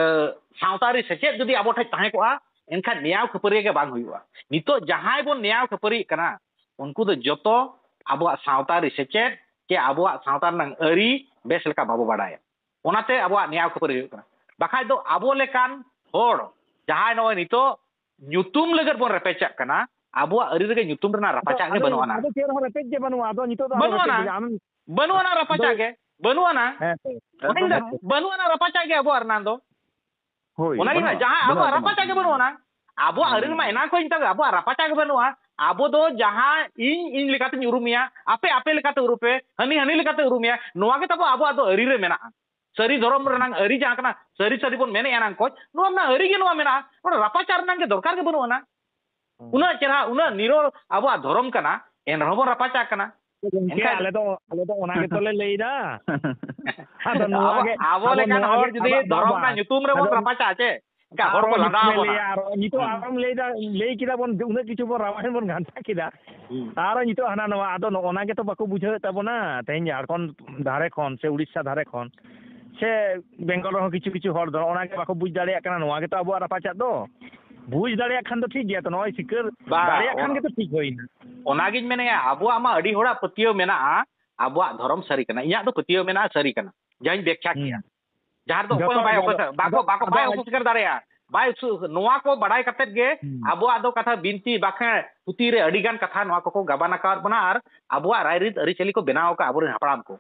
ᱥᱟᱶᱛᱟ ᱟᱹᱨᱤ ᱥᱮᱪᱮᱫ ᱡᱩᱫᱤ ᱟᱵᱚ ᱴᱷᱮᱡ ᱛᱟᱦᱮᱸ ᱠᱚᱜᱼᱟ, ᱮᱱᱠᱷᱟᱱ ᱱᱮᱭᱟᱣ ᱠᱷᱟᱹᱯᱟᱹᱨᱤ ᱜᱮ ᱵᱟᱝ ᱦᱩᱭᱩᱜᱼᱟ᱾ ᱱᱤᱛᱚᱜ ᱡᱟᱦᱟᱸᱭ ᱵᱚᱱ ᱱᱮᱭᱟᱣ ᱠᱷᱟᱹᱯᱟᱹᱨᱤᱜ ᱠᱟᱱᱟ, ᱩᱱᱠᱩ ᱫᱚ ᱡᱚᱛᱚ ᱟᱵᱚᱣᱟᱜ ᱥᱟᱶᱛᱟ ᱟᱹᱨᱤ ᱥᱮᱪᱮᱫ ᱪᱮ ᱟᱵᱚᱣᱟᱜ ᱥᱟᱶᱛᱟ ᱨᱮᱱᱟᱜ ᱟᱹᱨᱤ ᱵᱮᱥ ᱞᱮᱠᱟ ᱵᱟᱵᱚ ᱵᱟᱰᱟᱭᱟ᱾ ᱚᱱᱟᱛᱮ ᱟᱵᱚᱣᱟᱜ ᱱᱮᱭᱟᱣ ᱠᱷᱟᱹᱯᱟᱹᱨᱤ ᱦᱩᱭᱩᱜ ᱠᱟᱱᱟ᱾ ᱵᱟᱠᱷᱟᱡ ᱫᱚ ᱟᱵᱚ ᱞᱮᱠᱟᱱ ᱦᱚᱲ ᱡᱟᱦᱟᱸᱭ ᱱᱚᱜᱼᱚᱭ ᱱᱤᱛᱚᱜ ᱧᱩᱛᱩᱢ ᱞᱟᱹᱜᱤᱫ ᱵᱚᱱ ᱨᱮᱯᱮᱪᱟᱜ ᱠᱟᱱᱟ, ᱟᱵᱚᱣᱟᱜ ᱟᱹᱨᱤ ᱨᱮᱜᱮ ᱧᱩᱛᱩᱢ ᱨᱮᱱᱟᱜ ᱟᱫᱚ, ᱨᱟᱯᱟᱪᱟᱜ ᱜᱮ ᱟᱫᱚ, ᱵᱟᱹᱱᱩᱜ ᱟᱱᱟ᱾ ᱟᱫᱚ ᱪᱮᱫ ᱦᱚᱸ ᱨᱮᱯᱮᱡ ᱜᱮ ᱵᱟᱹᱱᱩᱜᱼᱟ᱾ ᱟᱫᱚ ᱱᱤᱛᱚᱜ ᱫᱚ ᱟᱫᱚ ᱵᱟᱹᱱᱩᱜ ᱨᱮᱯᱮᱡ ᱟᱱᱟ᱾ ᱜᱮ ᱟᱢ ᱵᱟᱹᱱᱩᱜ ᱟᱱᱟ ᱟᱫᱚ ᱨᱟᱯᱟᱪᱟᱜ ᱜᱮ᱾ ᱵᱟᱹᱱᱩᱜ ᱟᱱᱟ᱾ ᱦᱮᱸ, ᱦᱮᱸ, ᱚᱱᱟᱧ ᱮᱠᱫᱚᱢ ᱢᱮᱱᱫᱟ, ᱵᱟᱹᱱᱩᱜ ᱟᱱᱟ ᱨᱟᱯᱟᱪᱟᱜ ᱜᱮ ᱟᱵᱚᱣᱟᱜ ᱨᱮᱱᱟᱜ ᱫᱚ᱾ ᱦᱳᱭ, ᱚᱱᱟᱜᱤᱧ ᱵᱟᱹᱱᱩᱜ ᱢᱮᱱᱟ, ᱟᱱᱟ, ᱡᱟᱦᱟᱸ ᱵᱟᱹᱱᱩᱜ ᱟᱵᱚᱣᱟᱜ ᱟᱱᱟ᱾ ᱨᱟᱯᱟᱪᱟᱜ ᱜᱮ ᱵᱟᱹᱱᱩᱜ ᱟᱱᱟ᱾ ᱟᱵᱚᱣᱟᱜ ᱟᱹᱨᱤ ᱨᱮᱢᱟ ᱦᱩᱸ᱾ ᱮᱱᱟᱝ ᱠᱷᱚᱱ ᱤᱧ ᱢᱮᱛᱟᱜ ᱯᱮ, ᱟᱵᱚᱣᱟᱜ ᱨᱟᱯᱟᱪᱟᱜ ᱜᱮ ᱵᱟᱹᱱᱩᱜᱼᱟ᱾ ᱟᱵᱚ ᱫᱚ ᱡᱟᱦᱟᱸ ᱤᱧ, ᱤᱧ ᱞᱮᱠᱟᱛᱤᱧ ᱩᱨᱩᱢᱮᱭᱟ, ᱟᱯᱮ, ᱟᱯᱮ ᱞᱮᱠᱟᱛᱮ ᱩᱨᱩᱢ ᱯᱮ, ᱦᱟᱹᱱᱤ, ᱦᱟᱹᱱᱤ ᱞᱮᱠᱟᱛᱮ ᱩᱨᱩᱢᱮᱭᱟ, ᱱᱚᱣᱟ ᱜᱮ ᱛᱟᱵᱚ ᱟᱵᱚᱣᱟᱜ ᱫᱚ ᱟᱹᱨᱤ ᱨᱮ ᱢᱮᱱᱟᱜᱼᱟ᱾ ᱥᱟᱹᱨᱤ ᱫᱷᱚᱨᱚᱢ ᱨᱮᱱᱟᱝ ᱟᱹᱨᱤ ᱡᱟᱦᱟᱸ ᱠᱟᱱᱟ, ᱥᱟᱹᱨᱤ, ᱥᱟᱹᱨᱤ ᱵᱚᱱ ᱢᱮᱱᱮᱜᱼᱟ ᱱᱟᱝ ᱠᱚᱪ, ᱱᱚᱣᱟ ᱨᱮᱱᱟᱜ ᱟᱹᱨᱤ ᱜᱮ ᱱᱚᱣᱟ ᱢᱮᱱᱟᱜᱼᱟ᱾ ᱱᱚᱰᱮ ᱨᱟᱯᱟᱪᱟᱜ ᱨᱮᱱᱟᱝ ᱜᱮ ᱫᱚᱨᱠᱟᱨ ᱜᱮ ᱵᱟᱹᱱᱩᱜ ᱟᱱᱟ᱾ ᱦᱩᱸ᱾ ᱩᱱᱟᱹᱜ ᱪᱮᱨᱦᱟ, ᱩᱱᱟᱹᱜ ᱱᱤᱨᱚᱲ ᱟᱵᱚᱣᱟᱜ ᱫᱷᱚᱨᱚᱢ ᱠᱟᱱᱟ, ᱮᱱ ᱨᱮᱦᱚᱸ ᱵᱚᱱ ᱨᱟᱯᱟᱪᱟᱜ ᱠᱟᱱᱟ᱾ ᱜᱚᱝᱠᱮ, ᱮᱱᱠᱷᱟᱱ ᱟᱞᱮ ᱫᱚ, ᱟᱞᱮ ᱫᱚ ᱚᱱᱟ ᱜᱮᱛᱚ ᱞᱮ ᱞᱟᱹᱭᱫᱟ᱾ ᱟᱫᱚ ᱱᱚᱣᱟ ᱟᱵᱚ, ᱜᱮ, ᱟᱵᱚ ᱟᱫᱚ ᱞᱮᱠᱟᱱ ᱱᱚᱣᱟ ᱦᱚᱲ ᱜᱮ, ᱡᱩᱫᱤ ᱟᱫᱚ ᱫᱷᱚᱨᱚᱢ ᱵᱟᱵᱟ, ᱨᱮᱱᱟᱜ ᱧᱩᱛᱩᱢ ᱨᱮᱵᱚᱱ ᱟᱫᱚ ᱨᱟᱯᱟᱪᱟᱜᱼᱟ ᱪᱮ, ᱮᱱᱠᱷᱟᱱ ᱦᱚᱲ ᱟᱨᱚ ᱠᱚ ᱞᱟᱸᱫᱟ ᱱᱤᱛᱚᱜ ᱞᱮ ᱟᱵᱚᱱᱟ᱾ ᱞᱟᱹᱭᱟ, ᱟᱨᱚ ᱱᱤᱛᱚᱜ ᱦᱩᱸ᱾ ᱟᱨᱚᱢ ᱞᱟᱹᱭᱫᱟ, ᱞᱟᱹᱭ ᱠᱮᱫᱟ ᱵᱚᱱ, ᱩᱱᱟᱹᱜ ᱠᱤᱪᱷᱩ ᱵᱚᱱ ᱨᱟᱢᱟᱭᱚᱱ ᱵᱚᱱ ᱜᱷᱟᱱᱴᱟ ᱠᱮᱫᱟ᱾ ᱦᱩᱸ᱾ ᱟᱨᱚ ᱱᱤᱛᱚᱜ ᱦᱟᱱᱟ ᱱᱚᱣᱟ, ᱟᱫᱚ ᱱᱚᱜᱼᱚ ᱱᱟ ᱜᱮᱛᱚ ᱵᱟᱠᱚ ᱵᱩᱡᱷᱟᱹᱣᱮᱫ ᱛᱟᱵᱚᱱᱟ᱾ ᱛᱮᱦᱮᱧ ᱡᱷᱟᱲᱠᱷᱚᱸᱰ ᱫᱷᱟᱨᱮ ᱠᱷᱚᱱ ᱥᱮ ᱩᱲᱤᱥᱥᱟ ᱫᱷᱟᱨᱮ ᱠᱷᱚᱱ ᱥᱮ ᱵᱮᱝᱜᱚᱞ ᱨᱮᱦᱚᱸ ᱠᱤᱪᱷᱩ ᱠᱤᱪᱷᱩ ᱦᱚᱲ ᱫᱚ ᱚᱱᱟ ᱜᱮ ᱵᱟᱠᱚ ᱵᱩᱡᱽ ᱫᱟᱲᱮᱭᱟᱜ ᱠᱟᱱᱟ, ᱱᱚᱣᱟ ᱜᱮᱛᱚ ᱟᱵᱚᱣᱟᱜ ᱨᱟᱯᱟᱪᱟᱜ ᱫᱚ᱾ ᱵᱩᱡᱽ ᱫᱟᱲᱮᱭᱟᱜ ᱠᱷᱟᱱ ᱫᱚ ᱴᱷᱤᱠ ᱜᱮᱭᱟ ᱛᱚ, ᱱᱚᱜᱼᱚᱭ ᱥᱤᱠᱟᱹᱨ ᱵᱟ, ᱫᱟᱲᱮᱭᱟᱜ ᱠᱷᱟᱱ ᱚᱱᱟ, ᱜᱮᱛᱚ ᱴᱷᱤᱠ ᱦᱩᱭᱱᱟ᱾ ᱚᱱᱟᱜᱤᱧ ᱢᱮᱱᱮᱜᱼᱟ, ᱟᱵᱚᱣᱟᱜ ᱢᱟ ᱟᱹᱰᱤ ᱦᱚᱲᱟᱜ ᱯᱟᱹᱛᱭᱟᱹᱣ ᱢᱮᱱᱟᱜᱼᱟ, ᱟᱵᱚᱣᱟᱜ ᱫᱷᱚᱨᱚᱢ ᱥᱟᱹᱨᱤ ᱠᱟᱱᱟ, ᱤᱧᱟᱹᱜ ᱫᱚ ᱯᱟᱹᱛᱭᱟᱹᱣ ᱢᱮᱱᱟᱜᱼᱟ, ᱥᱟᱹᱨᱤ ᱠᱟᱱᱟ, ᱡᱟᱦᱟᱧ ᱵᱮᱠᱠᱷᱟ ᱦᱩᱸ᱾ ᱠᱮᱜᱼᱟ᱾ ᱡᱟᱦᱟᱸ ᱨᱮᱫᱚ ᱚᱠᱚᱭ ᱡᱚᱛᱚ, ᱦᱚᱸ ᱵᱟᱭ ᱡᱚᱛᱚ, ᱚᱠᱚᱭ ᱥᱟᱶ ᱵᱟᱠᱚ, ᱟᱫᱚ, ᱵᱟᱠᱚ, ᱟᱫᱚ ᱵᱟᱭ ᱟᱡ ᱩᱥᱩᱞ ᱥᱤᱠᱟᱹᱨ ᱫᱟᱲᱮᱭᱟᱜᱼᱟ, ᱵᱟᱭ ᱩᱥᱩᱞ, ᱱᱚᱣᱟ ᱠᱚ ᱵᱟᱲᱟᱭ ᱠᱟᱛᱮᱫ ᱜᱮ ᱦᱩᱸ᱾ ᱟᱵᱚᱣᱟᱜ ᱫᱚ ᱠᱟᱛᱷᱟ ᱵᱤᱱᱛᱤ ᱵᱟᱠᱷᱮᱬ ᱯᱩᱛᱷᱤ ᱨᱮ ᱟᱹᱰᱤ ᱜᱟᱱ ᱠᱟᱛᱷᱟ ᱱᱚᱣᱟ ᱠᱚᱠᱚ ᱜᱟᱵᱟᱱ ᱟᱠᱟᱣᱟᱫ ᱵᱚᱱᱟ ᱟᱨ ᱟᱵᱚᱣᱟᱜ ᱨᱟᱭᱨᱤᱛ ᱟᱹᱨᱤᱪᱟᱹᱞᱤ ᱠᱚ ᱵᱮᱱᱟᱣ ᱟᱠᱟᱫ ᱟᱵᱚᱨᱮᱱ ᱦᱟᱯᱲᱟᱢ ᱠᱚ᱾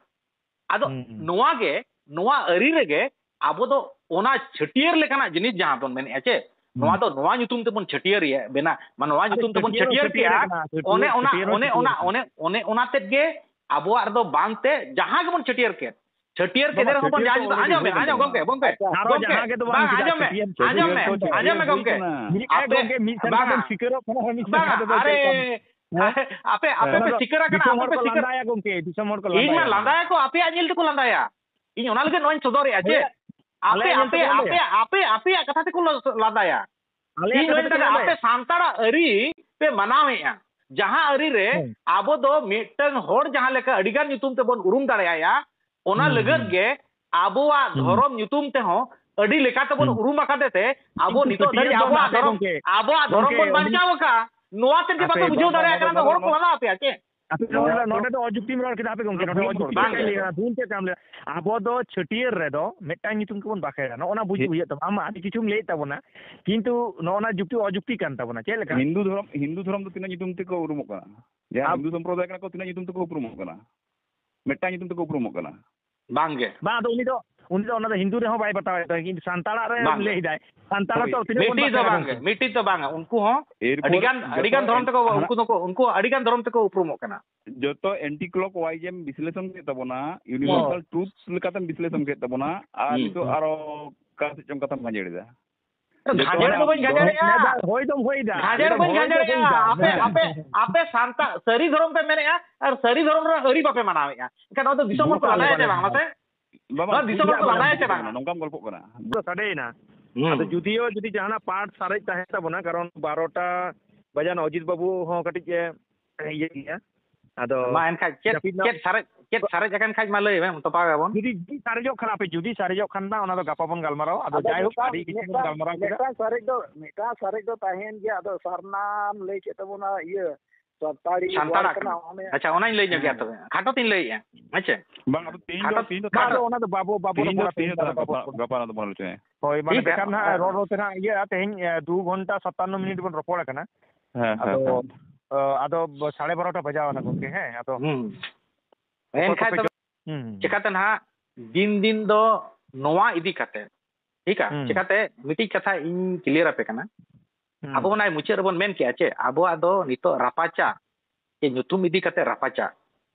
ᱟᱫᱚ ᱦᱩᱸ, ᱦᱩᱸ᱾ ᱱᱚᱣᱟ ᱜᱮ, ᱱᱚᱣᱟ ᱟᱹᱨᱤ ᱨᱮᱜᱮ ᱟᱵᱚ ᱫᱚ ᱚᱱᱟ ᱪᱷᱟᱹᱴᱭᱟᱹᱨ ᱞᱮᱠᱟᱱᱟᱜ ᱡᱤᱱᱤᱥ ᱡᱟᱦᱟᱸ ᱵᱚᱱ ᱢᱮᱱᱮᱫᱼᱟ ᱪᱮ, ᱦᱩᱸ᱾ ᱱᱚᱣᱟ ᱫᱚ ᱱᱚᱣᱟ ᱧᱩᱛᱩᱢ ᱛᱮᱵᱚᱱ ᱪᱷᱟᱹᱴᱭᱟᱹᱨ ᱮᱭᱟ, ᱵᱮᱱᱟ-, ᱢᱟ ᱱᱚᱣᱟ ᱟᱫᱚ ᱧᱩᱛᱩᱢ ᱛᱮᱵᱚᱱ ᱪᱷᱟᱹᱴᱭᱟᱹᱨ ᱦᱚᱸ ᱪᱷᱟᱹᱴᱭᱟᱹᱨ ᱪᱷᱟᱹᱴᱭᱟᱹᱨ ᱠᱮᱜᱼᱟ, ᱟᱠᱟᱱᱟ, ᱪᱷᱟᱹᱴᱭᱟᱹᱨ, ᱚᱱᱮ ᱚᱱᱟ, ᱪᱷᱟᱹᱴᱭᱟᱹᱨ ᱦᱚᱸ ᱚᱱᱮ ᱪᱷᱟᱹᱴᱭᱟᱹᱨ ᱚᱱᱟ, ᱟᱠᱟᱱᱟ᱾ ᱚᱱᱮ, ᱚᱱᱮ ᱚᱱᱟ ᱛᱮᱫ ᱜᱮ ᱟᱵᱚᱣᱟᱜ ᱨᱮᱫᱚ ᱵᱟᱝ ᱛᱮ ᱡᱟᱦᱟᱸ ᱜᱮᱵᱚᱱ ᱪᱷᱟᱹᱴᱭᱟᱹᱨ ᱠᱮᱫ, ᱪᱷᱟᱹᱴᱭᱟᱹᱨ ᱠᱮᱫ ᱨᱮᱦᱚᱸ ᱵᱚᱱ ᱡᱟᱦᱟᱸ ᱡᱩᱫᱤ, ᱟᱸᱡᱚᱢ ᱢᱮ, ᱟᱸᱡᱚᱢ, ᱜᱚᱢᱠᱮ, ᱜᱚᱢᱠᱮ, ᱟᱨᱚ ᱜᱚᱢᱠᱮ, ᱡᱟᱦᱟᱸ ᱜᱮ ᱫᱚ ᱵᱟᱝ, ᱵᱟᱝ, ᱪᱮᱫᱟᱜ ᱟᱸᱡᱚᱢ ᱢᱮ, ᱪᱷᱟᱹᱴᱭᱟᱹᱨ ᱟᱸᱡᱚᱢ ᱢᱮ, ᱪᱷᱟᱹᱴᱭᱟᱹᱨ ᱟᱸᱡᱚᱢ ᱢᱮ, ᱜᱚᱢᱠᱮ᱾ ᱢᱤᱫ ᱟᱯᱮ, ᱜᱚᱢᱠᱮ, ᱢᱤᱫ ᱥᱮᱨᱢᱟ ᱵᱟᱝᱟ, ᱵᱚᱱ ᱥᱤᱠᱟᱹᱨᱚᱜ ᱠᱟᱱᱟ, ᱢᱤᱫ ᱥᱮᱨᱢᱟ ᱵᱟᱝᱟ, ᱫᱚ ᱵᱟᱝ ᱟᱨᱮ, ᱪᱮᱫ ᱞᱮᱠᱟ? ᱦᱮᱸ? ᱟᱯᱮ, ᱟᱯᱮ ᱚᱱᱟ ᱯᱮ ᱫᱚ ᱥᱤᱠᱟᱹᱨ ᱟᱠᱟᱱᱟ, ᱫᱤᱥᱚᱢ ᱟᱯᱮ ᱦᱚᱲ ᱯᱮ ᱠᱚ ᱥᱤᱠᱟᱹᱨ ᱞᱟᱸᱫᱟᱭᱟ ᱜᱚᱢᱠᱮ, ᱫᱤᱥᱚᱢ ᱦᱚᱲ ᱠᱚ ᱤᱧ ᱢᱟ ᱞᱟᱸᱫᱟᱭᱟ᱾ ᱞᱟᱸᱫᱟᱭᱟᱠᱚ, ᱟᱯᱮᱭᱟᱜ ᱧᱮᱞ ᱛᱮᱠᱚ ᱞᱟᱸᱫᱟᱭᱟ᱾ ᱤᱧ ᱚᱱᱟ ᱞᱟᱹᱜᱤᱫ ᱱᱚᱣᱟᱧ ᱥᱚᱫᱚᱨᱮᱜᱼᱟ ᱪᱮ, ᱦᱮᱸ᱾ ᱟᱯᱮ, ᱟᱞᱮᱭᱟᱜ ᱧᱮᱞ ᱟᱯᱮ, ᱛᱮᱠᱚ ᱞᱟᱸᱫᱟᱭᱟ᱾ ᱟᱯᱮ, ᱟᱯᱮ, ᱟᱯᱮᱭᱟᱜ ᱠᱟᱛᱷᱟ ᱛᱮᱠᱚ ᱞᱟ-, ᱞᱟᱸᱫᱟᱭᱟ᱾ ᱟᱞᱮᱭᱟᱜ ᱤᱧ ᱠᱟᱛᱷᱟ ᱢᱮᱱ ᱛᱮᱠᱚ ᱠᱟᱫᱟ, ᱞᱟᱸᱫᱟᱭᱟ᱾ ᱟᱯᱮ ᱥᱟᱱᱛᱟᱲᱟᱜ ᱟᱹᱨᱤ ᱯᱮ ᱢᱟᱱᱟᱣᱮᱫᱼᱟ, ᱡᱟᱦᱟᱸ ᱟᱹᱨᱤ ᱨᱮ ᱦᱮᱸ᱾ ᱟᱵᱚ ᱫᱚ ᱢᱤᱫᱴᱟᱝ ᱦᱚᱲ ᱡᱟᱦᱟᱸ ᱞᱮᱠᱟ ᱟᱹᱰᱤᱜᱟᱱ ᱧᱩᱛᱩᱢ ᱛᱮᱵᱚᱱ ᱩᱨᱩᱢ ᱫᱟᱲᱮᱭᱟᱭᱟ, ᱚᱱᱟ ᱦᱩᱸ, ᱞᱟᱹᱜᱤᱫ ᱦᱩᱸ᱾ ᱜᱮ ᱟᱵᱚᱣᱟᱜ ᱦᱩᱸ᱾ ᱫᱷᱚᱨᱚᱢ ᱧᱩᱛᱩᱢ ᱛᱮᱦᱚᱸ ᱟᱹᱰᱤ ᱞᱮᱠᱟ ᱛᱮᱵᱚᱱ ᱦᱩᱸ᱾ ᱩᱨᱩᱢ ᱟᱠᱟᱫᱮ ᱛᱮ ᱟᱵᱚ ᱠᱤᱱᱛᱩ ᱱᱤᱛᱚᱜ ᱪᱷᱟᱹᱴᱭᱟᱹᱨ ᱫᱷᱟᱹᱨᱤᱡ ᱫᱚ ᱟᱵᱚᱣᱟᱜ ᱱᱟᱦᱟᱜ ᱫᱷᱚᱨᱚᱢ, ᱜᱚᱢᱠᱮ, ᱟᱵᱚᱣᱟᱜ ᱫᱷᱚᱨᱚᱢ ᱜᱚᱢᱠᱮ, ᱵᱚᱱ ᱩᱱᱤ ᱵᱟᱧᱪᱟᱣ ᱟᱠᱟᱫ, ᱱᱚᱣᱟ ᱛᱮᱫ ᱜᱮ ᱟᱯᱮ ᱵᱟᱯᱮ ᱵᱩᱡᱷᱟᱹᱣ ᱱᱚᱣᱟ, ᱫᱟᱲᱮᱭᱟᱜ ᱱᱚᱣᱟ, ᱠᱟᱱᱟ, ᱱᱚᱣᱟ, ᱦᱚᱲ ᱠᱚ ᱱᱚᱣᱟ, ᱞᱟᱸᱫᱟ ᱟᱯᱮᱭᱟ ᱪᱮ? ᱟᱯᱮ ᱱᱚᱣᱟ ᱱᱚᱰᱮ, ᱫᱚ ᱱᱚᱰᱮ ᱫᱚ ᱚᱡᱩᱠᱛᱤᱢ ᱨᱚᱲ ᱠᱮᱫᱟ, ᱟᱯᱮ ᱜᱚᱢᱠᱮ, ᱱᱚᱰᱮ ᱵᱟᱝ ᱚᱡᱩᱠᱛᱤ ᱜᱮ᱾ ᱪᱮᱫ ᱞᱟᱹᱭ ᱠᱟᱱᱟ? ᱵᱷᱩᱞ ᱪᱮᱫ ᱠᱟᱢ ᱞᱟᱹᱭᱟ? ᱟᱵᱚ ᱫᱚ ᱪᱷᱟᱹᱴᱭᱟᱹᱨ ᱨᱮᱫᱚ ᱢᱤᱫᱴᱟᱝ ᱧᱩᱛᱩᱢ ᱜᱮᱵᱚᱱ ᱵᱟᱠᱷᱮᱲᱟ᱾ ᱱᱚᱜᱼᱚ ᱱᱟ ᱵᱩᱡᱽ ᱦᱮᱸ᱾ ᱦᱩᱭᱩᱜ ᱛᱟᱵᱚᱱᱟ᱾ ᱟᱢ ᱢᱟ ᱟᱹᱰᱤ ᱠᱤᱪᱷᱩᱢ ᱞᱟᱹᱭᱮᱫ ᱛᱟᱵᱚᱱᱟ, ᱠᱤᱱᱛᱩ ᱱᱚᱜᱼᱚ ᱱᱟ ᱡᱩᱠᱛᱤ ᱚᱡᱩᱠᱛᱤ ᱠᱟᱱ ᱛᱟᱵᱚᱱᱟ᱾ ᱪᱮᱫ ᱞᱮᱠᱟ? ᱦᱤᱱᱫᱩ ᱫᱷᱚᱨᱚᱢ, ᱦᱤᱱᱫᱩ ᱫᱷᱚᱨᱚᱢ ᱫᱚ ᱛᱤᱱᱟᱹᱜ ᱧᱩᱛᱩᱢ ᱛᱮᱠᱚ ᱩᱨᱩᱢᱚᱜ ᱠᱟᱱᱟ? ᱡᱟᱦᱟᱸ ᱟᱵ- ᱦᱤᱱᱫᱩ ᱥᱚᱢᱯᱨᱚᱫᱟᱭ ᱠᱟᱱᱟ ᱠᱚ, ᱛᱤᱱᱟᱹᱜ ᱧᱩᱛᱩᱢ ᱛᱮᱠᱚ ᱩᱯᱨᱩᱢᱚᱜ ᱠᱟᱱᱟ? ᱢᱤᱫᱴᱟᱝ ᱧᱩᱛᱩᱢ ᱛᱮᱠᱚ ᱩᱯᱨᱩᱢᱚᱜ ᱠᱟᱱᱟ᱾ ᱵᱟᱝ ᱜᱮ᱾ ᱵᱟᱝ, ᱟᱫᱚ ᱩᱱᱤ ᱫᱚ, ᱩᱱᱤ ᱫᱚ ᱚᱱᱟ ᱫᱚ ᱦᱤᱱᱫᱩ ᱨᱮᱦᱚᱸ ᱵᱟᱭ ᱵᱟᱛᱟᱣᱮᱫ ᱛᱟᱦᱮᱸᱫ, ᱠᱤᱱᱛᱩ ᱥᱟᱱᱛᱟᱲᱟᱜ ᱨᱮ ᱵᱟᱝ ᱜᱮ᱾ ᱞᱟᱹᱭ ᱫᱟᱭ᱾ ᱥᱟᱱᱛᱟᱲ ᱦᱳᱭ᱾ ᱦᱚᱸᱛᱚ ᱛᱤᱱᱟᱹᱜ ᱵᱚᱱ ᱢᱤᱫᱴᱤᱡ ᱫᱚ ᱵᱟᱠᱷᱮᱲᱟ ᱵᱟᱝ ᱜᱮ, ᱜᱚᱢᱠᱮ? ᱢᱤᱫᱴᱤᱡ ᱫᱚ ᱵᱟᱝᱟ᱾ ᱩᱱᱠᱩ ᱦᱚᱸ ᱮᱨᱯᱚᱨ ᱟᱹᱰᱤᱜᱟᱱ, ᱡᱚᱛᱚ ᱟᱹᱰᱤᱜᱟᱱ ᱫᱷᱚᱨᱚᱢ ᱮᱱ-, ᱛᱮᱠᱚ, ᱦᱟᱱᱟ ᱩᱱᱠᱩ ᱫᱚᱠᱚ, ᱩᱱᱠᱩ ᱟᱹᱰᱤᱜᱟᱱ ᱫᱷᱚᱨᱚᱢ ᱛᱮᱠᱚ ᱩᱯᱨᱩᱢᱚᱜ ᱠᱟᱱᱟ᱾ ᱡᱚᱛᱚ anti clockwise ᱮᱢ ᱵᱤᱥᱞᱮᱥᱚᱱ ᱠᱮᱫ ᱛᱟᱵᱚᱱᱟ, universal ᱦᱚᱸ᱾ Truth ᱞᱮᱠᱟᱛᱮᱢ ᱵᱤᱥᱞᱮᱥᱚᱱ ᱠᱮᱫ ᱛᱟᱵᱚᱱᱟ, ᱟᱨ ᱦᱩᱸ, ᱱᱤᱛᱚᱜ ᱦᱩᱸ᱾ ᱟᱨᱚ ᱚᱠᱟ ᱥᱮᱫ ᱪᱚᱝ ᱠᱟᱛᱷᱟᱢ ᱜᱷᱟᱸᱡᱮᱲ ᱮᱫᱟ᱾ ᱜᱷᱟᱸᱡᱮᱲ ᱫᱚ ᱵᱟᱹᱧ ᱜᱷᱟᱸᱡᱮᱲᱮᱜᱼᱟ᱾ ᱦᱳᱭ ᱫᱚᱢ ᱦᱳᱭ ᱫᱟ᱾ ᱜᱷᱟᱸᱡᱮᱲ ᱵᱟᱹᱧ ᱜᱷᱟᱸᱡᱮᱲᱮᱜᱼᱟ᱾ ᱟᱯᱮ, ᱟᱯᱮ, ᱟᱯᱮ ᱥᱟᱱᱛᱟᱲ ᱥᱟᱹᱨᱤ ᱫᱷᱚᱨᱚᱢ ᱯᱮ ᱢᱮᱱᱮᱜᱼᱟ ᱟᱨ ᱥᱟᱹᱨᱤ ᱫᱷᱚᱨᱚᱢ ᱨᱮᱱᱟᱜ ᱟᱹᱨᱤ ᱵᱟᱯᱮ ᱢᱟᱱᱟᱣᱮᱜᱼᱟ᱾ ᱮᱱᱠᱷᱟᱱ ᱱᱚᱣᱟ ᱫᱚ ᱫᱤᱥᱚᱢ ᱦᱚᱲ ᱠᱚ ᱞᱟᱸᱫᱟᱭᱟ ᱪᱮ ᱵᱟᱝ ᱢᱟᱥᱮ? ᱵᱟᱵᱟ, ᱱᱚᱣᱟ ᱫᱤᱥᱚᱢ ᱦᱚᱲ ᱠᱚ ᱞᱟᱸᱫᱟᱭᱟ ᱪᱮ ᱵᱟᱝ? ᱱᱚᱝᱠᱟᱢ ᱜᱚᱞᱯᱚᱜ ᱠᱟᱱᱟ᱾ ᱫᱚ ᱥᱟᱰᱮᱭᱮᱱᱟ᱾ ᱦᱩᱸ᱾ ᱟᱫᱚ ᱡᱩᱫᱤᱭᱳ ᱡᱩᱫᱤ ᱡᱟᱦᱟᱱᱟᱜ part ᱥᱟᱨᱮᱡ ᱛᱟᱦᱮᱸ ᱛᱟᱵᱚᱱᱟ, ᱠᱟᱨᱚᱱ ᱵᱟᱨᱚᱴᱟ ᱵᱟᱡᱟᱣ ᱱᱟ, ᱚᱡᱤᱛ ᱵᱟᱹᱵᱩ ᱦᱚᱸ ᱠᱟᱹᱴᱤᱡ ᱮ ᱤᱭᱟᱹ ᱜᱮᱭᱟ᱾ ᱟᱫᱚ ᱢᱟ ᱮᱱᱠᱷᱟᱡ ᱪᱮᱫ, ᱡᱟᱹᱯᱤᱫ ᱱᱟ᱾ ᱪᱮᱫ ᱥᱟᱨᱮᱡ, ᱪᱮᱫ ᱥᱟᱨᱮᱡ ᱟᱠᱟᱱ ᱠᱷᱟᱡ ᱢᱟ ᱞᱟᱹᱭ ᱢᱮ, ᱛᱚᱯᱟᱣ ᱟᱵᱚᱱ᱾ ᱡᱩᱫᱤ, ᱡᱩᱫᱤ ᱥᱟᱨᱮᱡᱚᱜ ᱠᱷᱟᱱ, ᱟᱯᱮ ᱡᱩᱫᱤ ᱥᱟᱨᱮᱡᱚᱜ ᱠᱷᱟᱱ ᱱᱟ, ᱚᱱᱟ ᱫᱚ ᱜᱟᱯᱟ ᱵᱚᱱ ᱜᱟᱞᱢᱟᱨᱟᱣᱟ᱾ ᱟᱫᱚ ᱟᱫᱚ ᱡᱟᱭᱦᱳᱠ, ᱢᱤᱫᱴᱟᱝ, ᱟᱹᱰᱤ ᱠᱤᱪᱷᱩ ᱵᱚᱱ ᱢᱤᱫᱴᱟᱝ, ᱜᱟᱞᱢᱟᱨᱟᱣ ᱠᱮᱫᱟ᱾ ᱢᱤᱫᱴᱟᱝ ᱥᱟᱨᱮᱡ ᱫᱚ, ᱢᱤᱫᱴᱟᱝ ᱥᱟᱨᱮᱡ ᱫᱚ ᱛᱟᱦᱮᱸᱭᱮᱱ ᱜᱮᱭᱟ᱾ ᱟᱫᱚ ᱥᱟᱨᱱᱟᱢ ᱞᱟᱹᱭ ᱠᱮᱫ ᱛᱟᱵᱚᱱᱟ, ᱤᱭᱟᱹ, ᱥᱟᱱᱛᱟᱲᱤ ᱥᱟᱱᱛᱟᱲᱟᱜ ᱚᱞ ᱠᱟᱱᱟ, ᱠᱟᱱᱟ᱾ ᱚᱱᱮ ᱟᱪᱪᱷᱟ, ᱚᱱᱟᱧ ᱞᱟᱹᱭ ᱧᱚᱜ ᱜᱮᱭᱟ ᱦᱮᱸ᱾ ᱛᱚᱵᱮ᱾ ᱠᱷᱟᱴᱚ ᱛᱤᱧ ᱞᱟᱹᱭᱮᱫᱼᱟ, ᱦᱮᱸ ᱪᱮ? ᱵᱟᱝ, ᱟᱫᱚ ᱛᱮᱦᱮᱧ ᱫᱚ, ᱠᱷᱟᱴᱚ ᱛᱮᱦᱮᱧ ᱫᱚ ᱵᱟᱝ, ᱛᱟᱦᱮᱸ ᱟᱫᱚ ᱚᱱᱟ ᱫᱚ ᱵᱟᱵᱚ, ᱵᱟᱵᱚ ᱛᱮᱦᱮᱧ ᱫᱚ, ᱨᱚᱯᱚᱲᱟ, ᱛᱮᱦᱮᱧ ᱫᱚ ᱛᱮᱦᱮᱧ ᱫᱚ ᱛᱟᱦᱮᱸ ᱵᱟᱵᱚ ᱜᱟᱯᱟ, ᱨᱚᱯᱚᱲᱟ᱾ ᱜᱟᱯᱟ ᱚᱱᱟ ᱫᱚᱵᱚᱱ ᱟᱞᱳᱪᱚᱱᱟᱭᱟ᱾ ᱦᱳᱭ, ᱢᱟᱱᱮ ᱴᱷᱤᱠ ᱜᱮᱭᱟ᱾ ᱵᱮᱠᱟᱨ ᱱᱟᱦᱟᱜ ᱨᱚᱲ, ᱨᱚᱲ ᱛᱮ ᱱᱟᱦᱟᱜ ᱤᱭᱟᱹᱜᱼᱟ, ᱛᱮᱦᱮᱧ, ᱮ, ᱫᱩ ᱜᱷᱚᱱᱴᱟ ᱥᱟᱛᱟᱱᱱᱚ ᱢᱤᱱᱤᱴ ᱵᱚᱱ ᱨᱚᱯᱚᱲ ᱠᱟᱱᱟ᱾ ᱦᱮᱸ, ᱦᱮᱸ, ᱟᱫᱚ, ᱦᱮᱸ᱾ ᱮ, ᱟᱫᱚ ᱥᱟᱲᱮ ᱵᱟᱨᱚᱴᱟ ᱵᱟᱡᱟᱣ ᱮᱱᱟ ᱜᱚᱢᱠᱮ, ᱦᱮᱸ, ᱟᱫᱚ ᱦᱩᱸ᱾ ᱚᱠᱚᱭ ᱮᱱᱠᱷᱟᱡ ᱠᱚᱯᱮ ᱛᱚᱵᱮ ᱡᱚ-, ᱦᱩᱸ, ᱦᱩᱸ᱾ ᱪᱮᱠᱟᱛᱮ ᱱᱟᱦᱟᱜ ᱫᱤᱱ ᱫᱤᱱ ᱫᱚ ᱱᱚᱣᱟ ᱤᱫᱤ ᱠᱟᱛᱮ, ᱴᱷᱤᱠᱟ? ᱦᱩᱸ᱾ ᱪᱮᱠᱟᱛᱮ ᱢᱤᱫᱴᱤᱡ ᱠᱟᱛᱷᱟ ᱤᱧ clear ᱟᱯᱮ ᱠᱟᱱᱟ᱾ ᱦᱩᱸ᱾ ᱟᱵᱚ ᱚᱱᱟ ᱢᱩᱪᱟᱹᱫ ᱨᱮᱵᱚᱱ ᱢᱮᱱ ᱠᱮᱜᱼᱟ ᱪᱮ, ᱟᱵᱚᱣᱟᱜ ᱫᱚ ᱱᱤᱛᱚᱜ ᱨᱟᱯᱟᱪᱟᱜ ᱪᱮ ᱧᱩᱛᱩᱢ ᱤᱫᱤ ᱠᱟᱛᱮ ᱨᱟᱯᱟᱪᱟᱜ᱾